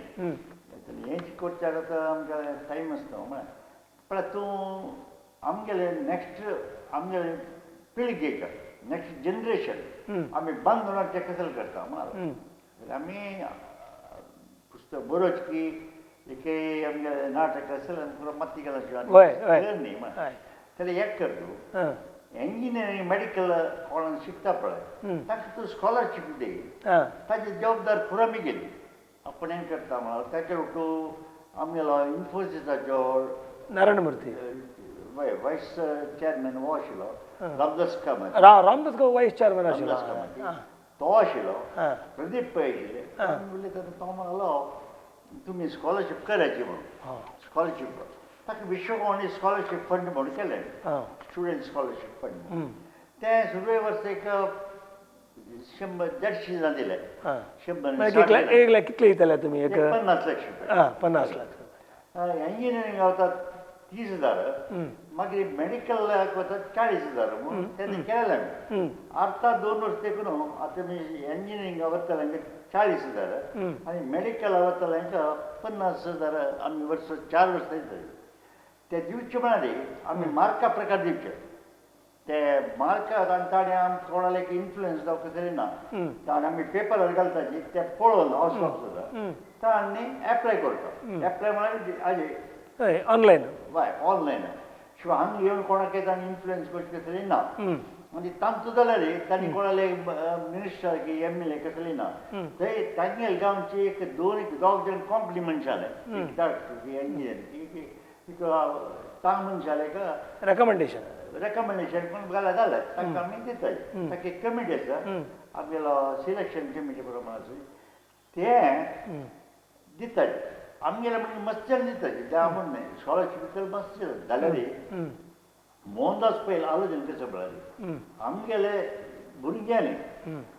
हें करच्याक आतां आमकां टायम आसता म्हळ्यार पण तूं आमगेले नेक्स्ट आमगेले पिळगेक नेक्स्ट जनरेशन आमी बांदून ते कसल करता म्हणाल. आमी पुस्तक बरोवचें की एक आमगे नाटक आसल आनी माती गेला न्ही म्हण जाल्यार एक कर तूं इंजिनियरींग मेडिकल कोणाक शिकता पळय ताका तूं स्कॉलरशीप दी, ताची जबाबदार पुरो आमी गेली आपण हें करता म्हळ्यार. ताचे तूं आमगेलो इन्फोसिसाचो नारायण मूर्ती वायस चेअरमॅन हो आशिल्लो रामदास कामत, रामदास वायस चेअरमॅन आशिल्लो तो आशिल्लो, प्रदीप पै आशिल्ले. उलयता तो म्हणालो तुमी स्कॉलरशीप करायची म्हणून स्कॉलरशीप ताका विश्वकोंकणी स्कॉलरशीप फंड म्हणून केलें, स्टुडंट स्कॉलरशीप फंड. तें सुरवे वर्स एक 100-150 जाण दिले, 100 एक लाख कितले दितले तुमी? एक 50 लाख रुपया. 50 लाख. इंजिनियरींग वता 30,000, मागीर मेडिकलाक वता 40,000 म्हणून तेन्ना केलें आमी. आतां 2 वर्स देखून आतां मी इंजिनियरींग वतल्यांक 40,000 आनी मेडिकला वतल्यांक 50,000 आमी वर्स 4 वर्सां दितले. ते दिवचे म्हळ्यार आमी मार्का प्रकार दिवचे, ते मार्क आनी ताणें आमकां कोणाक एक इन्फ्लुयन्स जावपाक तरी ना, ताणें आमी पेपरार घालताची ते पळोवन हावस ऑफिसर तांणी एप्लाय करता. एप्लाय म्हळ्यार हाजे ऑनलायन, हय ऑनलायन शिवाय हांगा येवन कोणाक तांणी इन्फ्लुयन्स करचें कसलें ना. आनी तांचो जाल्यार तांणी कोणाले मिनिस्टर की एम एल ए कसलें ना, थंय तांगेले गांवची एक 2 जाण कोंकणी मनशां आले, एक डॉक्टर की इंजिनियर की एक चांग मनशाले एक रेकमेंडेशन रेकमेंडेशन कोण घाल्यार जालें तांकां आमी दिताय. ताका एक कमिटी आसा आमगेलो सिलेक्शन कमिटी प्रमाण आसा ते दिताय. आमगेले म्हणजे मस्त जाण दिताय त्या म्हण न्हय स्कॉलरशीप तर मस्त जाल्यार मोहनदास पयल आलोचन कसं म्हळ्यार आमगेले भुरग्यांनी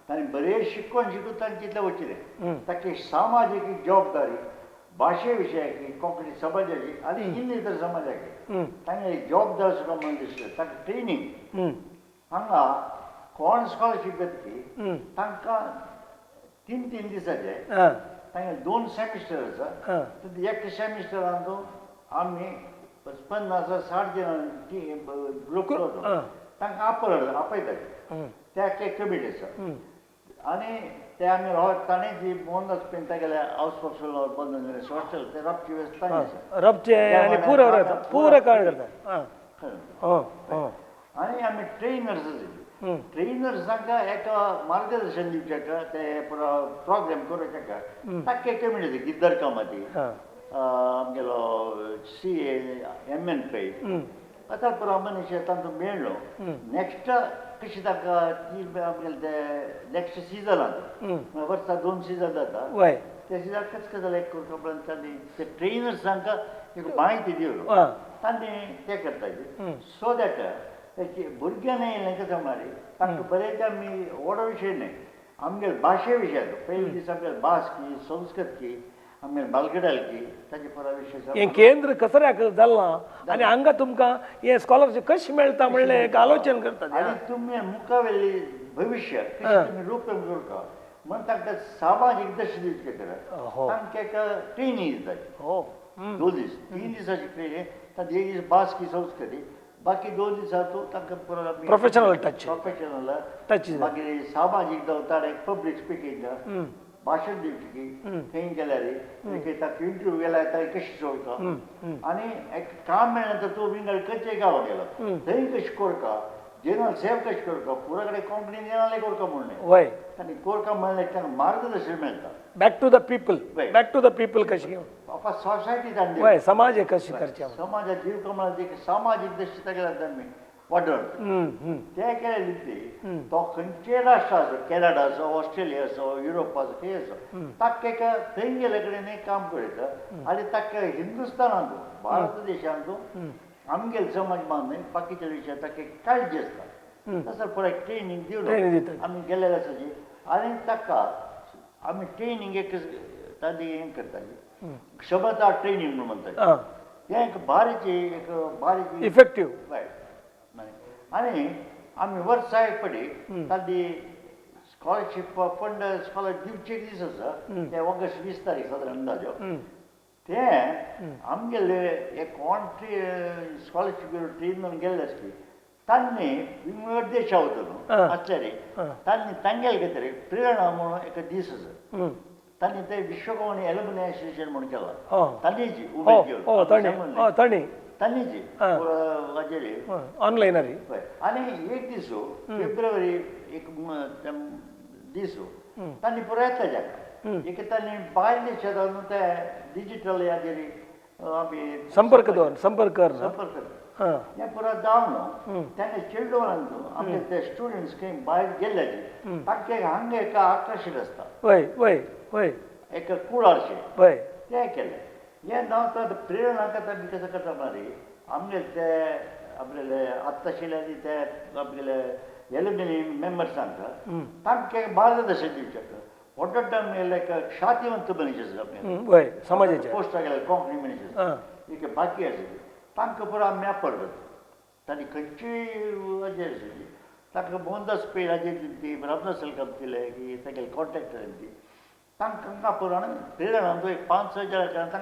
तांणी बरें शिकून शिकून तांचे इतलें वचलें, ताका सामाजीक जबाबदारी भाशे विशयाची कोंकणी समाजाची आनी हिंदी इतर समाजाची तांगे जबाबदार सुद्दां म्हणून दिसलें. ताका ट्रेनींग हांगा कोण स्कॉलरशीप घेतली तांकां 3-3 दिसाचे तांगे 2 सेमिस्टर आसा, एक सेमिस्टरान आमी 50-60 जाणां ग्रुप तांकां आपयता त्या एक कमिटी आसा आनी ते आमी ताणें जी मोहनदास पेन तागेले हावस ऑफ बंद हॉस्टेल ते राबची वेवस्था आसा, राबचे आनी पुरो पुरो काम करता. आनी आमी ट्रेनर्स आशिल्ले, ट्रेनर्सांक एक मार्गदर्शन दिवचें ते प्रोग्राम करूंक ताका एक कमिटी आसा गिद्दर कामाती आमगेलो सी एम एन पै आतां पुरो मनीस तांचो मेळ्ळो. नेक्स्ट कशी ताका ती आमगेले ते नेक्स्ट सिजनांत वर्सा 2 सिजन जाता त्या सिजनाक कशें कशें जालें एक करता तांणी ते ट्रेनर्सांक एक म्हायती दिवन तांणी तें करताले सो that भुरग्यांनी येयलें कशें म्हळ्यार तांकां बरें आमी व्हडो विशय न्हय आमगेले भाशे विशयाचो पयले दीस आमगेले भास की संस्कृत की आमगेले बालगडाल की ताचे पुरा विशय हें केंद्र कचऱ्याक जालां आनी हांगा तुमकां हें स्कॉलरशीप कशें मेळटा म्हणलें एक आलोचन करता आनी तुमी मुखावेली भविश्य कशें तुमी रूपम करता म्हण तांकां सामाजीक दर्श दिवचें तांकां एक ट्रेनींग दिता. 2 दीस 3 दिसां शिकयलें तातूंत एक दीस भास की संस्कृती बाकी 2 दिसां तूं तांकां प्रोफेशनल टच प्रोफेशनल टच मागीर सामाजीक जावं ताणें पब्लीक स्पिकींग जावं भाशण दिवचें की खंय गेल्यार ताका इंटरव्यू गेल्यार ताणें कशें सोडका आनी एक काम मेळ्ळें तर तूं विंगड खंयच्याय गांवां गेलो थंय कशें करता जनरल सेव कशें करता पुरा कडेन कोंकणी जनरल कोरका म्हणलें वय आनी कोरका म्हणलें तांकां मार्गदर्शन मेळटा back to the people back to the people कशी बापा सोसायटी तांणी वय समाज कशी करचे समाजात जीव कमळाचे एक सामाजीक दृश्टी तागेल्या आमी वाडोवन ते केले लिपती तो खंयचेय राष्ट्र आसो कॅनडा आसो ऑस्ट्रेलिया आसो युरोप आसो खंय आसो ताका एक थंय गेले कडेन एक काम करता आनी ताका हिंदुस्थानांत भारत देशांत आमगेले समाज मान न्हय बाकीच्या विशयात ताका एक काळजी आसता तसो पुराय ट्रेनींग दिवन आमी गेल्ले आसा आनी ताका आमी ट्रेनींग एक ताजी हें करताली क्षमता ट्रेनींग म्हणून म्हणटाली हें एक बारीची एक बारीची इफेक्टीव आनी आमी वर्सा एक पडी ताजी स्कॉलरशीप फंड स्कॉलरशीप दिवचे दीस आसा ते ऑगस्ट 20 तारीख सादारण अंदाजो ते आमगेले एक कोण स्कॉलरशीप ट्रेन म्हणून गेल्ले आसली तांणी विंगड देशा वचून आसल्यार तांणी तांगेले कितें प्रेरणा म्हणून एक दीस आसा तांणी ते विश्वकोणी एल्युमिनी असोसिएशन म्हणून केला तांणीची उमेद घेवन तांणीची हाजेर ऑनलायन आनी एक दीस फेब्रुवारी एक दीस तांणी पुराय येतले जाका एक तांणी भायर देशांत ते डिजिटल हाजेर आमी संपर्क दवर संपर्क कर संपर्क हें पुरा जावन ताणें चेडवान आमचे ते स्टुडंट्स खंय भायर गेल्ल्याचे तांकां हांगा एक आकर्शीत आसता वय वय वय एक कुळारशें वय तें केलें हें नांव तर प्रेरणा करता आमी कसो करता म्हळ्यार आमगेले ते आपलेले आत्तां आशिल्ले आनी ते आमगेले एल्युमिनी मेंबर्सांक तांकां मार्गदर्शन दिवचें व्हड आमगेले एक ख्यातिवंत मनीस आसा वय समाजाचे पोस्टाक गेले कोंकणी मनीस आसा एक बाकी आसा तांकां पुरो आमी एफर्ट करता तांणी खंयचीय हाजेर आशिल्ली तांकां मोहनदास पै हाजेर ती रामदास दिले की तागेले कॉन्ट्रॅक्टर ती तांकां पुरो आनी प्रेरणा एक 5-6 जाणां तांकां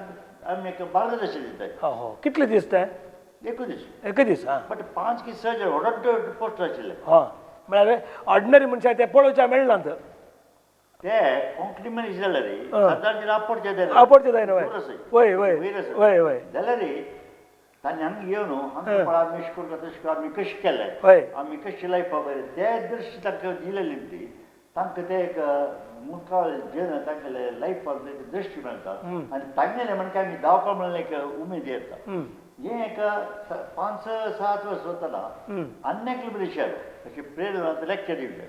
आमी एक मार्गदर्शन दिता. कितले दीस ते? एकूच दीस. एकूच दीस. बट 5 की 6 जाण व्हड पोस्ट आशिल्ले. हां म्हळ्यार ऑर्डिनरी मनशाक ते पळोवच्या मेळना ते कोंकणी मनीस जाल्यार सादारण आपोडचे जायना आपोडचे जायना वय वय वय वय जाल्यार तांणी हांगा येवन हांगा पळय आमी अशें करता तशें आमी कशें केलें आमी कशें लायफा बरें ते दृश्टी तांकां दिलेली ती तांकां ते एक मुखार जेन्ना तांगेले लायफाक एक दृश्टी मेळटा आनी तांगेले म्हणजे आमी धांवपा म्हणल्यार एक उमेद येता. हें एक 5-6-7 वर्स वतना आनी एकले मनीस आयलो अशें प्रेरणा लेक्चर दिवचें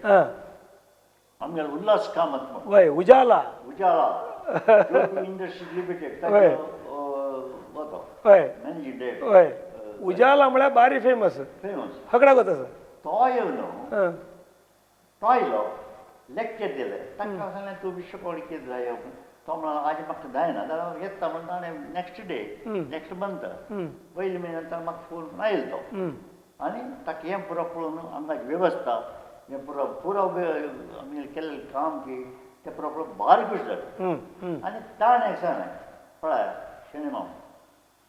आमगेलो उल्हास कामत म्हणून वय उजाला उजाला इंडस्ट्रीज लिमिटेड वतो हय मॅनेजींग डायरेक्टर हय उजाला म्हळ्यार बारी फेमस फेमस हगडाक वता सर तो येवन तो येयलो लेक्चर दिलें तांकां सांगलें तूं विश्वकोणी कितें जाय तो म्हणलो आज म्हाका जायना जाल्यार येता म्हणून ताणें नेक्स्ट डे नेक्स्ट मंथ पयले म्हयन्यान ताणें म्हाका फोन आयलो तो आनी ताका हें पुरो पळोवन हांगाची वेवस्था हें पुरो पुरो आमी केल्लें काम की तें पुरो पळोवन भारी खूश जालें आनी ताणें सांगलें पळय शणै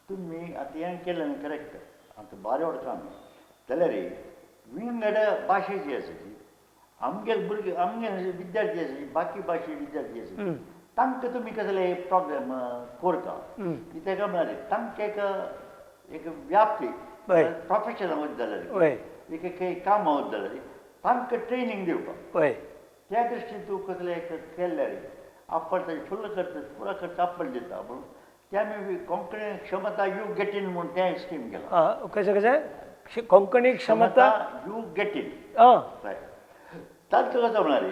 तुमी आतां हें केलें न्ही करेक्ट आतां बारें व्हड काम जाल्यार विंगड भाशेची आसा ती आमगेले भुरगे आमगेले विद्यार्थी आसा बाकी भाशे विद्यार्थी आसा तांकां तुमी कसले प्रोग्राम करता कित्याक म्हळ्यार तांकां एक एक व्याप्ती प्रोफेशनल वयता जाल्यार एक एक कामां वयता जाल्यार तांकां ट्रेनींग दिवपाक त्या दृश्टीन तूं कसलें एक केल्यार आपण ताजें फुल्ल खर्च पुरो खर्च आपण दिता म्हणून ते आमी कोंकणी क्षमता you get in म्हणून तें स्कीम केलां. कशें कशें कोंकणी क्षमता you get in तांचो कसो म्हळ्यार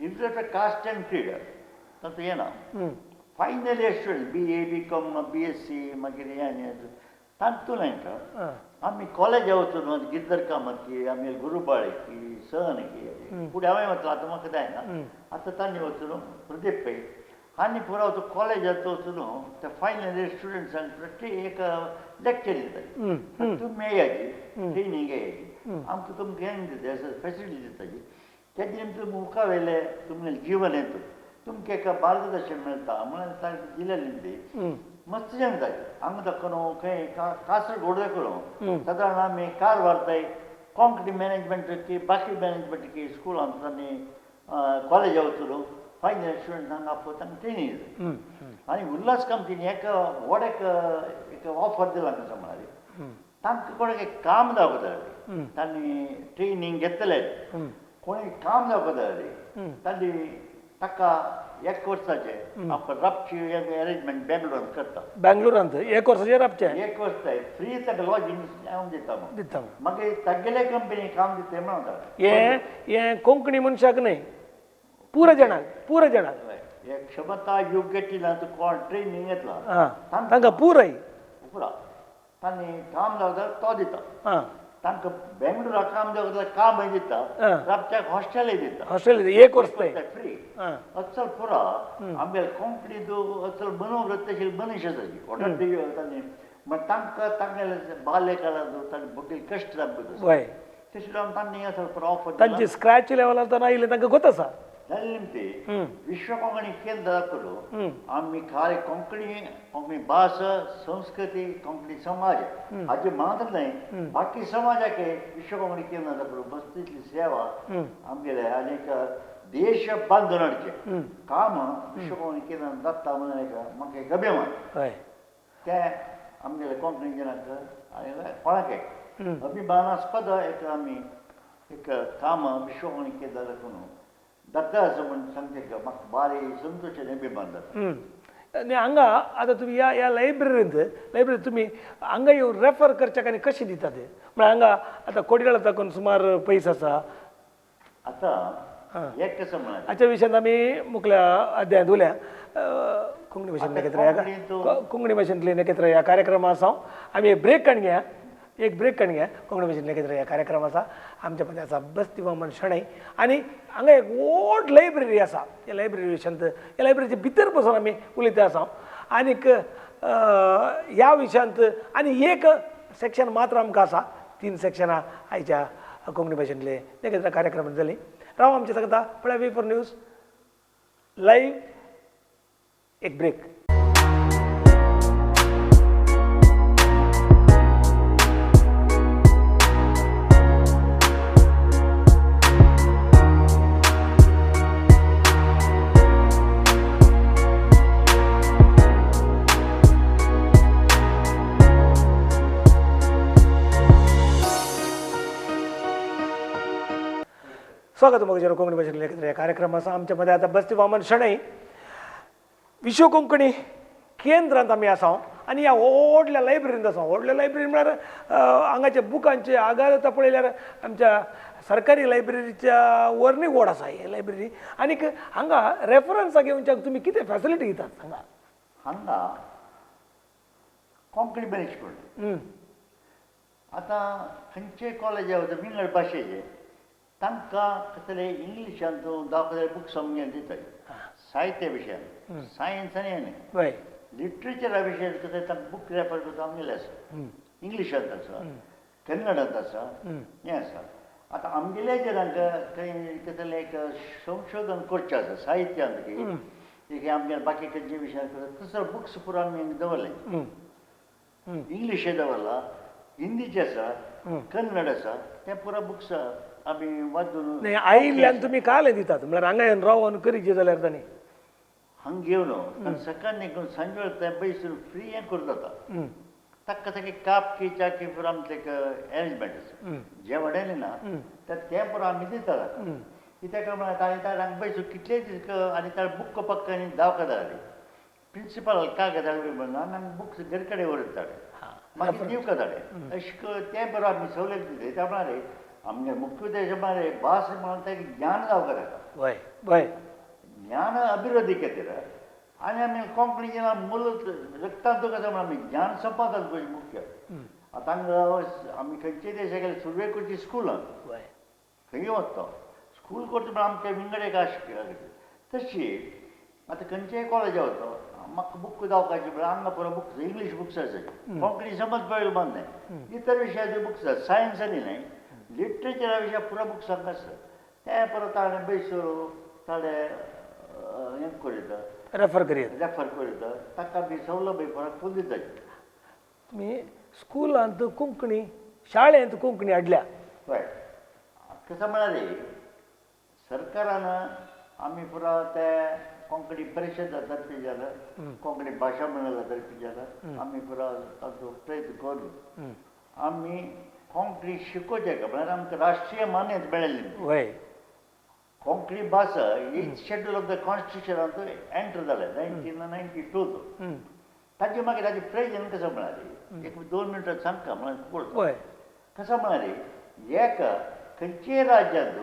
इंटरेस्ट कास्ट अँड क्रीड तांचो येना final year student BA BCom BSc मागीर हें आनी तातूंत तांकां आमी कॉलेजा वचून गिरधर कामत की आमी गुरुबाळे की सहन की फुडें हांवें वतलो आतां म्हाका जायना आतां तांणी वचून प्रदीप पै आनी पुरो तो कॉलेजांत वचून त्या फायनल इयर स्टुडंट्सांक एक लेक्चर दिताली तुमी येयाची ट्रेनींग येयाची आमकां तुमकां हें दिता फेसिलिटी दिताची तेजे निमतान मुखा वयलें तुमगेलें जीवन येता तुमकां एक मार्गदर्शन मेळटा म्हणून तांकां दिलेलें ती मस्त जण जाय हांगा दाखोवन खंय कासरगोड दाखोवन सादारण आमी कारवार कोंकणी मॅनेजमेंट की बाकी मॅनेजमेंट की स्कुलांत तांणी कॉलेजा वचून फायनल स्टुडंट हांगा आपोवन तांकां ट्रेनींग दिता. आनी उल्हास कामतीन एक व्हड एक एक ऑफर दिलां कशें म्हळ्यार तांकां कोणाक एक काम दाखयता तांणी ट्रेनींग घेतले कोणी काम दाखयता तांणी ताका एक वर्साचें आपण राबची अरेंजमेंट बेंगलोरांत करता. बेंगलोरांत एक वर्साचें राबचें एक वर्स फ्री ताका लॉजिंग हांव दिता दिता मागीर तागेले कंपनी काम दिता म्हणून हें हें कोंकणी मनशाक न्हय पुरा जाणांक पुरा जाणांक एक क्षमता योग्य ना कोण ट्रेनींग घेतला तांकां पुराय पुरा तांणी काम दाखयता तो दिता तांकां बेंगलोराक काम दाखयता कामय दिता राबच्याक हॉस्टेलय दिता हॉस्टेल एक वर्स फ्री अचल पुरा आमगे कोंकणी अचल मनोवृत्तीशील मनीस आसाची तांणी मागीर तांकां तांगेले बाल्यकाळांत तांणी भुरगे कश्ट दाखयता तशें जावन तांणी अचल पुरा ऑफर तांची स्क्रॅच लेवलार तर आयिल्लें तांकां गोत आसा. जालें निमती विश्व कोंकणी केंद्र दाखयलो आमी खारे कोंकणी कोंकणी भास संस्कृती कोंकणी समाज हाजे मात्र न्हय बाकी समाजाक विश्व कोंकणी केंद्र दाखयलो मस्तीतली सेवा आमगेले आनी एक देश बांदून हाडचें काम विश्व कोंकणी केंद्रान जाता म्हणून एक म्हाका एक अभिमान तें आमगेले कोंकणी जनाक आनी कोणाक एक अभिमानास्पद एक आमी एक काम विश्व कोंकणी केंद्र दाखोवन जाता असं म्हण सांगते म्हाका बारी संतोश आनी अभिमान जाता. आनी हांगा आतां तुमी ह्या ह्या लायब्ररींत लायब्ररी तुमी हांगा येवन रेफर करच्याक आनी कशें दितात म्हळ्यार हांगा आतां कोडियाळ साकून सुमार पयस आसा आतां एक कसं म्हळ्यार हाच्या विशयांत आमी मुखल्या अध्यायांत उलया. कोंकणी भाशेंत एकत्र कोंकणी भाशेंतले एकत्र ह्या कार्यक्रमा आसा आमी एक ब्रेक काडून घेया एक ब्रेक काडून घेया. कोंकणी भाशेंतले एकत्र ह्या कार्यक्रम आसा आमच्या मदें आसा बस्ती वामन शणै आनी हांगा एक व्हड लायब्ररी आसा. ह्या लायब्ररी विशयांत ह्या लायब्ररीचे भितर बसून आमी उलयता आसा आनीक ह्या विशयांत आनी एक सेक्शन मात्र आमकां आसा 3 सेक्शनां आयच्या कोंकणी भाशेंतले एकत्र कार्यक्रम जाली. राव आमचे सांगता पळय V4 news live एक ब्रेक. स्वागत मग कोंकणी भाशेंतले एकत्र ह्या कार्यक्रम आसा. आमच्या मदें आतां बस्ती वामन शणै विश्व कोंकणी केंद्रांत आमी आसा आनी ह्या व्हडल्या लायब्ररींत आसा. व्हडल्या लायब्ररी म्हळ्यार हांगाच्या बुकांचे आगार आतां पळयल्यार आमच्या सरकारी लायब्ररीच्या वरनी व्हड आसा ही लायब्ररी. आनीक हांगा रेफरन्साक घेवच्याक तुमी कितें फॅसिलिटी दितात हांगा? हांगा कोंकणी मॅनेजमेंट आतां खंयचे कॉलेज वता विंगड भाशेचे तांकां कसले इंग्लिशान दाखयले बुक्स आमगे दिताय साहित्य विशयान सायन्स आनी न्हय लिटरेचरा विशयान कसले तांकां बूक रेफर करता आमगेले आसा इंग्लिशांत आसा कन्नडांत आसा हें आसा. आतां आमगेले जे तांकां खंय कसलें एक संशोधन करचें आसा साहित्यांत की आमगे बाकी खंयचे विशयान करता तसो बुक्स पुरो आमी दवरले इंग्लिशे दवरला हिंदीचे आसा कन्नड आसा ते पुरो बुक्स आमी वाचून आयिल्ल्यान तुमी काल दितात म्हळ्यार हांगा येवन रावन करीचे जाल्यार तांणी हांगा येवन सकाळ निघून सांजवेळ थंय बैसून फ्री हें करूं जाता. ताका ताका काप की च्या की पुरो आमचें एक अरेंजमेंट आसा जेवण ना तर तें पुरो आमी दितात कित्याक म्हळ्यार ताणें ताणें हांगा बैसून कितले दीस आनी ताणें बूक पक्क आनी धांवका जाली प्रिंसिपल कागद हाडली म्हणून आमी हांगा बुक्स घर कडेन व्हरत ताणें मागीर दिवका ताणें अशें तें बरो आमी सवलत दिता. त्या प्रमाणे आमगे मुख्य उद्देश म्हळ्यार भास म्हणून ताका ज्ञान जावपाक जाता वय वय ज्ञान अभिवृद्धी खातीर आनी आमी कोंकणी जेन्ना मूल रक्तांत कसो म्हणून आमी ज्ञान संपादन करचें मुख्य. आतां हांगा आमी खंयचे देशाक गेले सुरवेक करची स्कुलान खंय वता स्कूल करता म्हणून आमकां विंगड एक आशिल्ली तशी आतां खंयचेय कॉलेजा वता म्हाका बूक दाखोवपाचे म्हळ्यार हांगा पुरो बुक्स इंग्लीश बुक्स आसाय कोंकणी समज पळयलो बंद न्हय इतर विशयाचे बुक्स आसा सायन्स आनी न्हय लिटरेचरा विशया पुरो बुक्स हांगा आसा ते परत ताणें बैसूर ताणें हें करीता. रेफर करीत रेफर करीत ताका बी सवलभ्य फरक फूल दिता. तुमी स्कुलांत कोंकणी शाळेंत कोंकणी हाडल्या. हय कसं म्हळ्यार सरकारान आमी पुरा ते कोंकणी परिशद तर्फी जालं कोंकणी भाशा मंडळा तर्फी जालं आमी पुरा ताचो प्रयत्न करून आमी कोंकणी शिकोवचें का म्हळ्यार आमकां राष्ट्रीय मान्यता मेळ्ळी. हय कोंकणी भाशा ही शेड्यूल ऑफ the कॉन्स्टिट्युशनांत एंटर जालें 1992. ताचे मागीर ताचें प्रयोजन कसं म्हळ्यार एक 2 मिनटां सांगता म्हळ्यार कसं म्हळ्यार एक खंयचेय राज्यांत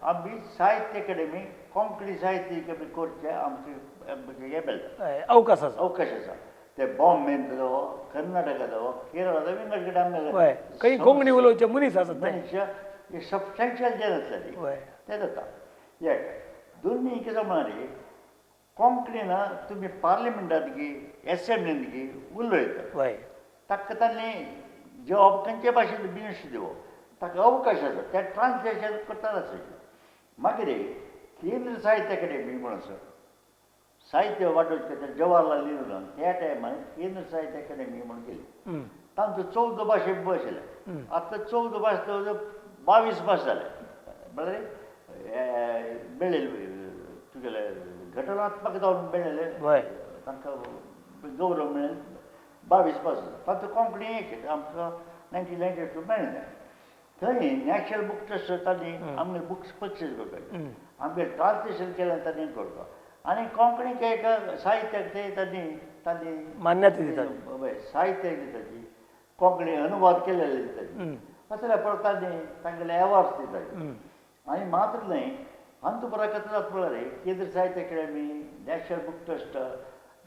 आमी साहित्य अकादेमी कोंकणी साहित्य अकादेमी करचें आमचें हें मेळटा अवकाश आसा अवकाश आसा. ते बॉम्बेंत जावं कर्नाटका जावं केरळा जावं विंगड कडेन आमगे खंय कोंकणी उलोवचे मनीस आसात मनीस सबस्टेन्शियल जे आसतले ते जाता. एक दोन्ही कितें म्हळ्यार कोंकणीन तुमी पार्लिमेंटांत गी एसेंब्लींत गी उलयता ताका तांणी जॉब खंयचे भाशेन मिनिस्टर दिवप ताका अवकाश आसा ते ट्रान्सलेशन करता आसा. मागीर केंद्र साहित्य अकादेमी म्हणून आसा साहित्य वांटोवचें जवाहरलाल नेहरू त्या टायमार केंद्र साहित्य अकादेमी म्हणून केली. तांचो 14 भाशे आशिल्ले आतां 14 भास 22 भास जाले म्हळ्यार मेळ्ळेले तुगेले घटनात्मक जावन मेळ्ळेले तांकां गौरव मेळ्ळे 22 भास. तातूंत कोंकणी एक आमकां 1992 मेळ्ळें. थंय नॅशनल बूक ट्रस्ट तांणी आमगे बुक्स परचेज करपाचे आमगे ट्रान्सलेशन केलें तांणी करपाक आनी कोंकणीक एक साहित्याक ते तांणी तांणी मान्यता दितात साहित्य दिताची कोंकणी अनुवाद केलेले दिताची असल्या परत तांणी तांगेले एवॉर्ड्स दिताची. आनी मात्र न्हय हांतू बरो कथो जाता म्हळ्यार केंद्र साहित्य अकादेमी नॅशनल बूक ट्रस्ट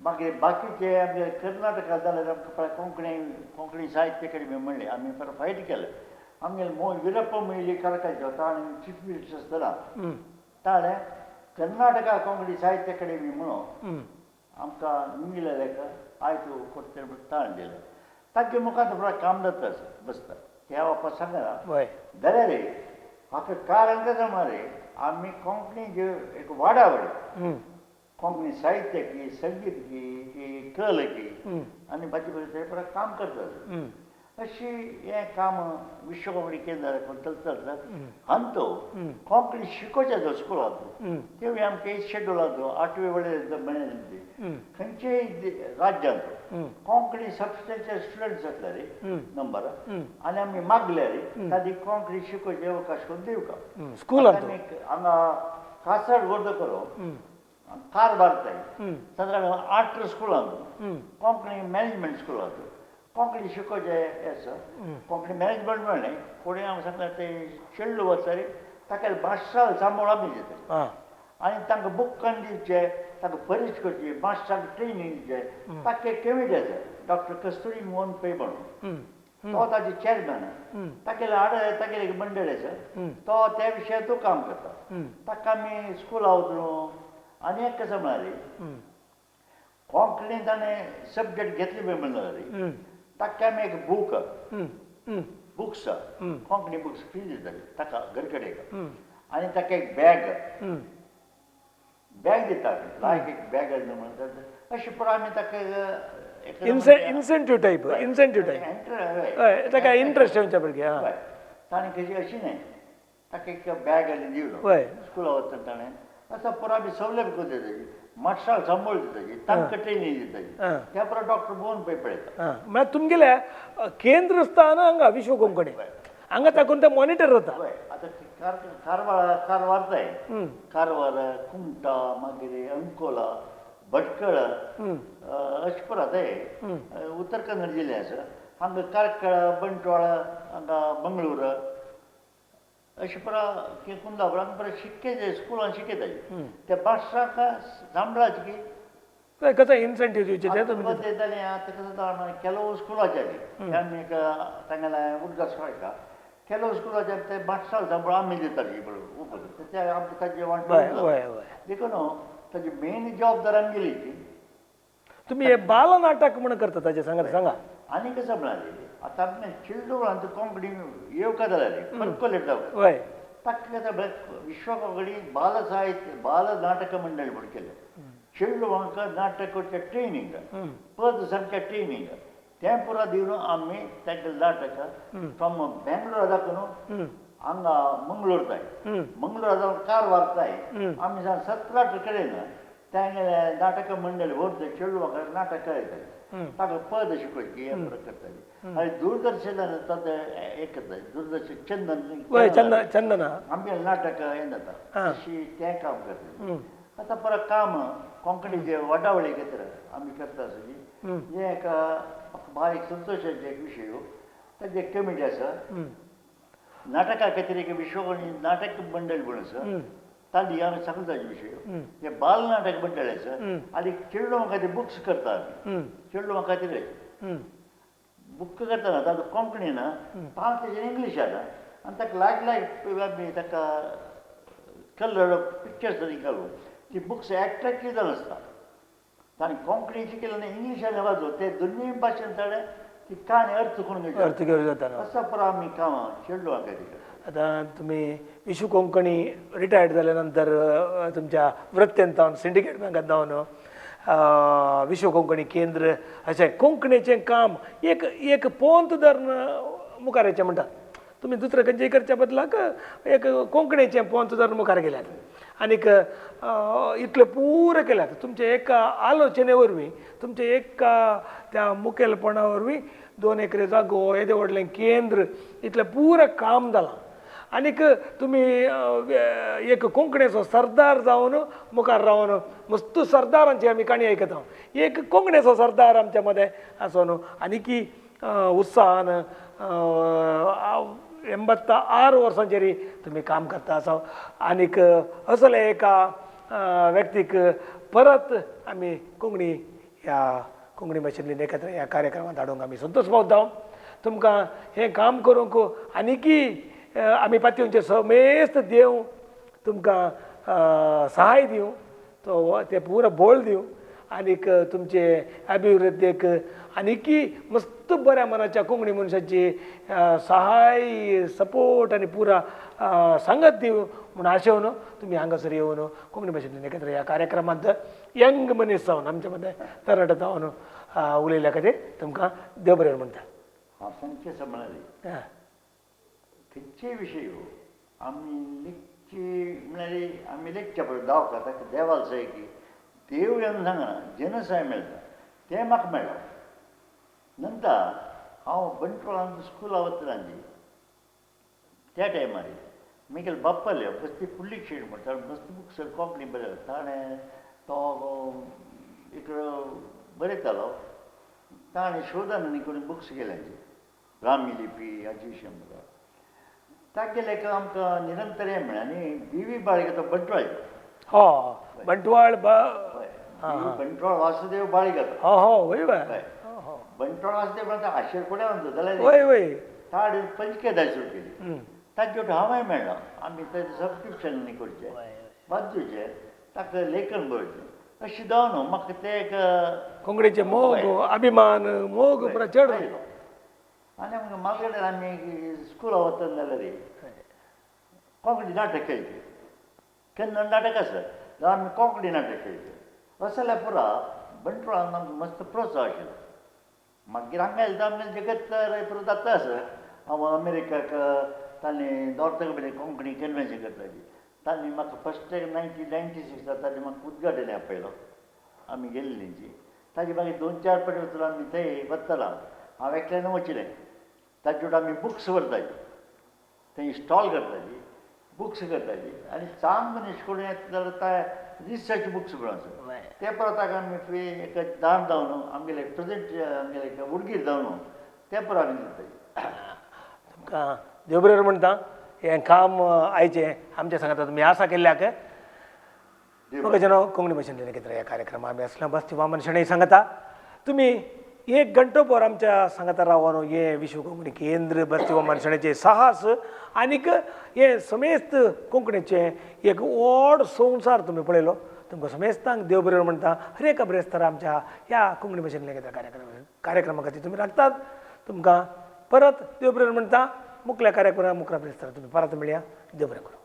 मागीर बाकीचे आमगे कर्नाटका जाल्यार आमकां कोंकणी कोंकणी साहित्य अकादेमी म्हणलें आमी परत फायट केलें. आमगेले वीरप्पा मोयली कारकाळचो ताणें चीफ मिनिस्टर आसतना ताणें कर्नाटका कोंकणी साहित्य अकादेमी म्हणून आमकां निमिलें आयज कोट्टे म्हणून ताणें दिलें. ताचे मुखार पुरा काम जाता बसता त्या वापस सांगना जाल्यार हाका कारण कसं म्हळ्यार आमी कोंकणी जे एक वाडावड कोंकणी साहित्य की संगीत की कल की आनी बाकी ते पुरा काम करतात. अशी हें काम विश्व कोंकणी केंद्र चलता हांतो कोंकणी शिकोवचें जो स्कुलांत तेवूय आमकां शेड्युलांत 8वे वेळेर मेळ्ळें खंयचेय राज्यांत कोंकणी सबस्टेन्शियल स्टुडंट्स आसले रे नंबर आनी आमी मागले रे तांणी कोंकणी शिकोवचे अवकाश करून दिवका स्कुलांत. हांगा कासार वर्द करून कारबार जाय सादारण 8 स्कुलांत कोंकणी मॅनेजमेंट स्कुलांत कोंकणी शिकोवचें आसा. कोंकणी मॅनेजमेंट म्हणलें कोणी हांव सांगता ते चेडू वता रे ताका मास्टराक सांबाळ आमी दिता आनी तांकां बूक काडून दिवचे तांकां परीक्ष करची मास्टराक ट्रेनींग दिवचें. ताका एक कमिटी आसा डॉक्टर कस्तुरी मोहन पै म्हणून तो ताजे चेअरमॅन तागेले आड तागेले एक मंडळ आसा तो त्या विशयार तो काम करता. ताका आमी स्कुला वचून आनी एक कसं म्हळ्यार कोंकणी ताणें सब्जेक्ट घेतले पळय म्हणल्यार ताका आमी एक book books Konkani books free दिताले ताका घर कडेन आनी ताका एक बॅग बॅग दिता लायक एक बॅग म्हणटात अशें पुरो आमी ताका इन्सेंटीव टायप इन्सेंटीव टायप ताका इंट्रस्ट येवच्या भुरग्याक. ताणें कशी अशी न्हय ताका एक बॅग आनी दिवलो स्कुला वतना ताणें असं पुरो आमी सवलत करून दिताची मास्टराक सांबाळ दिताची तांकां ट्रेनींग दिताची त्या पुरो डॉक्टर मोहन पै पळयता. म्हळ्यार तुमगेल्या केंद्र स्थान हांगा विश्व कोंकणी हांगा ताकून ते मॉनिटर जाता. आतां कारवार कारवार जाय कारवार कुमटा मागीर अंकोला भटकळ अशें पुरो जाय उत्तर कन्नड जिल्ले आसा हांगा कार्कळ बंटवाळ हांगा मंगळूर अशें पुरो कुंदापूर हांगा पुरो शिकयता स्कुलान शिकयताली त्या मास्टराक सांबाळाचे की कसं इन्सेंटीव दिवचे ते तुमी दिताले. आतां कसं जाणा ಕೆಲವು स्कुलाचे आमी एक तांगेले उदकास कळटा ಕೆಲವು स्कुलाचे ते मास्टराक सांबाळ आमी दिताली उपज ते आमकां ताजे वांट देखून ताजी मेन जबाबदार आमगेली ती. तुमी हे बालनाटक म्हणून करता ताजें सांगा सांगा. आनी कसं म्हळ्यार आतां आमगे चिल्डुळांत कोंकणी येवका जाल्यार पर्कोलेट जावं हय ताका विश्व कोंकणी बाल साहित्य बाल नाटक मंडळ म्हणून केलें. चेडवांक नाटक करचें ट्रेनींग पद सारकें ट्रेनींग तें पुरा दिवन आमी तांकां नाटक फ्रॉम बेंगलोर दाखोवन हांगा मंगळूर जाय मंगळूर जावन कारवार जाय आमी 17 कडेन तांगेले नाटक मंडळी व्हरता चेडवांक नाटक खेळयताली ताका पद शिकोवची हें पुरा करताली आनी दूरदर्शनान ताचें हें करताली दूरदर्शन चंदन चंदन आमगेलें नाटक हें जाता अशी तें काम करताली. आतां परत काम कोंकणीचे वाटावळी खातीर आमी करता आसली हें एक बारीक संतोशाचें एक विशय ताजें एक कमिटी आसा नाटका खातीर एक विश्वकोणी नाटक मंडळ म्हूण आसा तांणी आमी सांगता ताजे विशय हें बाल नाटक मंडळ आसा आनी चेडवां खातीर बुक्स करता आमी चेडवां खातीर बूक करतना ताजो कोंकणी ना 5 तेजेर इंग्लीश आसा आनी ताका लायक लायक आमी ताका कलर पिक्चर्स तरी घालून ती बुक्स एट्रेक्टीव जावन आसता. ताणें कोंकणी शिकयलें आनी इंग्लिशान वाजो ते दोनूय भाशेन ताणें ती काणी अर्थ करून घेवची अर्थ घेवं जाता असो पुरो आमी कामां चेडवां खातीर. आतां तुमी विश्व कोंकणी रिटायर्ड जाल्या नंतर तुमच्या वृत्तेन जावन सिंडिकेट बँकांत जावन विश्व कोंकणी केंद्र अशें कोंकणीचें काम एक एक पोंत धरून मुखार येचें म्हणटात तुमी दुसरें खंयचें करच्या बदलाक एक कोंकणीचें पोंत धरून मुखार गेल्यात आनीक इतलें पुरें केल्यात तुमचे एका आलोचने वरवीं तुमचे एका त्या मुखेलपणा वरवीं 2 एकरे जागो येदें व्हडलें केंद्र इतलें पुरें काम जालां आनीक तुमी एक कोंकणीचो सरदार जावन मुखार रावन मस्त सरदारांची आमी काणी आयकता एक कोंकणीचो सरदार आमच्या मदें आसो न्हू आनीकी उत्साहान 86 वर्सांचेर तुमी काम करता आसा आनीक असले एका व्यक्तीक परत आमी कोंकणी ह्या कोंकणी भाशेंतली एकत्र ह्या कार्यक्रमांत हाडूंक आमी संतोश पावता. तुमकां हें काम करूंक आनीकी आमी पातयेवचे समेस्त देव तुमकां सहाय दिवं तो तें पुरो बळ दिवं आनीक तुमचे अभिवृद्धीक आनीकी मस्त बऱ्या मनाच्या कोंकणी मनशाची सहाय सपोर्ट आनी पुरा सांगत दिवं म्हूण आशेवन तुमी हांगासर येवन कोंकणी भाशेंतल्यान एकत्र ह्या कार्यक्रमांत यंग मनीस जावन आमच्या मदें तरणाटे जावन उलयल्या खातीर तुमकां देव बरें म्हणटा. हांव सांगचें म्हळ्यार खंयचेय विशय आमी लेखचे म्हळ्यार आमी लेखच्या पळय दाव खाता देवाल सय की देव येवन सांगना जनसाय मेळटा तें म्हाका मेळ्ळा. नंतर हांव बंटवाळान स्कुला वतना त्या टायमार मिगेल बाप्पाले बस्ती फुडली शेड म्हणटा मस्त बुक्स कोंकणी बरयता ताणें तो इकडं बरयतालो ताणें शोधन आनी कोणी बुक्स केले ब्राह्मी लिपी हाचे विशय म्हणटा तागेलें आमकां निरंतर हें मेळ्ळें. आनी बी व्ही बाळीक तो बंटवाळ हो बंटवाळ बंटवाळ वासुदेव बाळीक हो हो वय वय बंटवाळ वासुदेव म्हणटा आशेर कोणें म्हणटा जाल्यार वय वय ताणें पंचकेदार सुरू केली ताजे हांवूय मेळ्ळो आमी ताजें सबस्क्रिप्शन करचें वाचूचें ताका लेखन बरोवचें अशें जावन म्हाका तें एक कोंकणीचें मोग अभिमान मोग पुरा चड आयलो. आनी आमकां मालगड्यार आमी स्कुला वतना जाल्यार कोंकणी नाटक खेळचें कन्नड नाटक आसा जाल्यार आमी कोंकणी नाटक खेळचें अशें जाल्यार पुरा बंटवाळान आमकां मस्त प्रोत्साहन आशिल्लो. मागीर हांगा येयले आमगेलें जगत पुरो जाता आसा. हांव अमेरिकाक तांणी नॉर्थ कडेन कोंकणी कन्वेन्शन करताली तांणी म्हाका फस्ट टायम 1996 तांणी म्हाका उद्घाटन आपयलो आमी गेल्ली तेंची. ताजे मागीर 2-4 फावटी वचून आमी थंय वतला हांव एकल्यान वचलें ताजे वांगडा आमी बुक्स व्हरताली थंय स्टॉल करताली बुक्स करताली आनी चांग मनीस कोण येता जाल्यार ते रिसर्च बुक्स म्हणून आसा ते परत ताका आमी एक दान जावन आमगेले प्रेजेंट आमगेले उडगीर जावन ते परत आमी दिताली. तुमकां देव बरें म्हणटा हें काम आयचें आमच्या सांगाता तुमी आसा केल्ल्याक म्हाका नांव कोंकणी भाशेंतल्यान एकत्र ह्या कार्यक्रमाक आमी आसला बस्ती वामन शणै सांगता तुमी एक घंटो भर आमच्या सांगाता रावन हें विश्व कोंकणी केंद्र बस्ती वामन शणैचें साहस आनीक हें समेस्त कोंकणीचें एक व्हड संवसार तुमी पळयलो. तुमकां समेस्तांक देव बरें म्हणटा हर एका ब्रेस्तार आमच्या ह्या कोंकणी भाशेंतल्यान एकत्र कार्यक्रमा खातीर तुमी राखतात. तुमकां परत देव बरें म्हणटा मुखल्या कार्यक्रमा मुखल्या ब्रेस्तार तुमी परत मेळया. देव बरें करूं.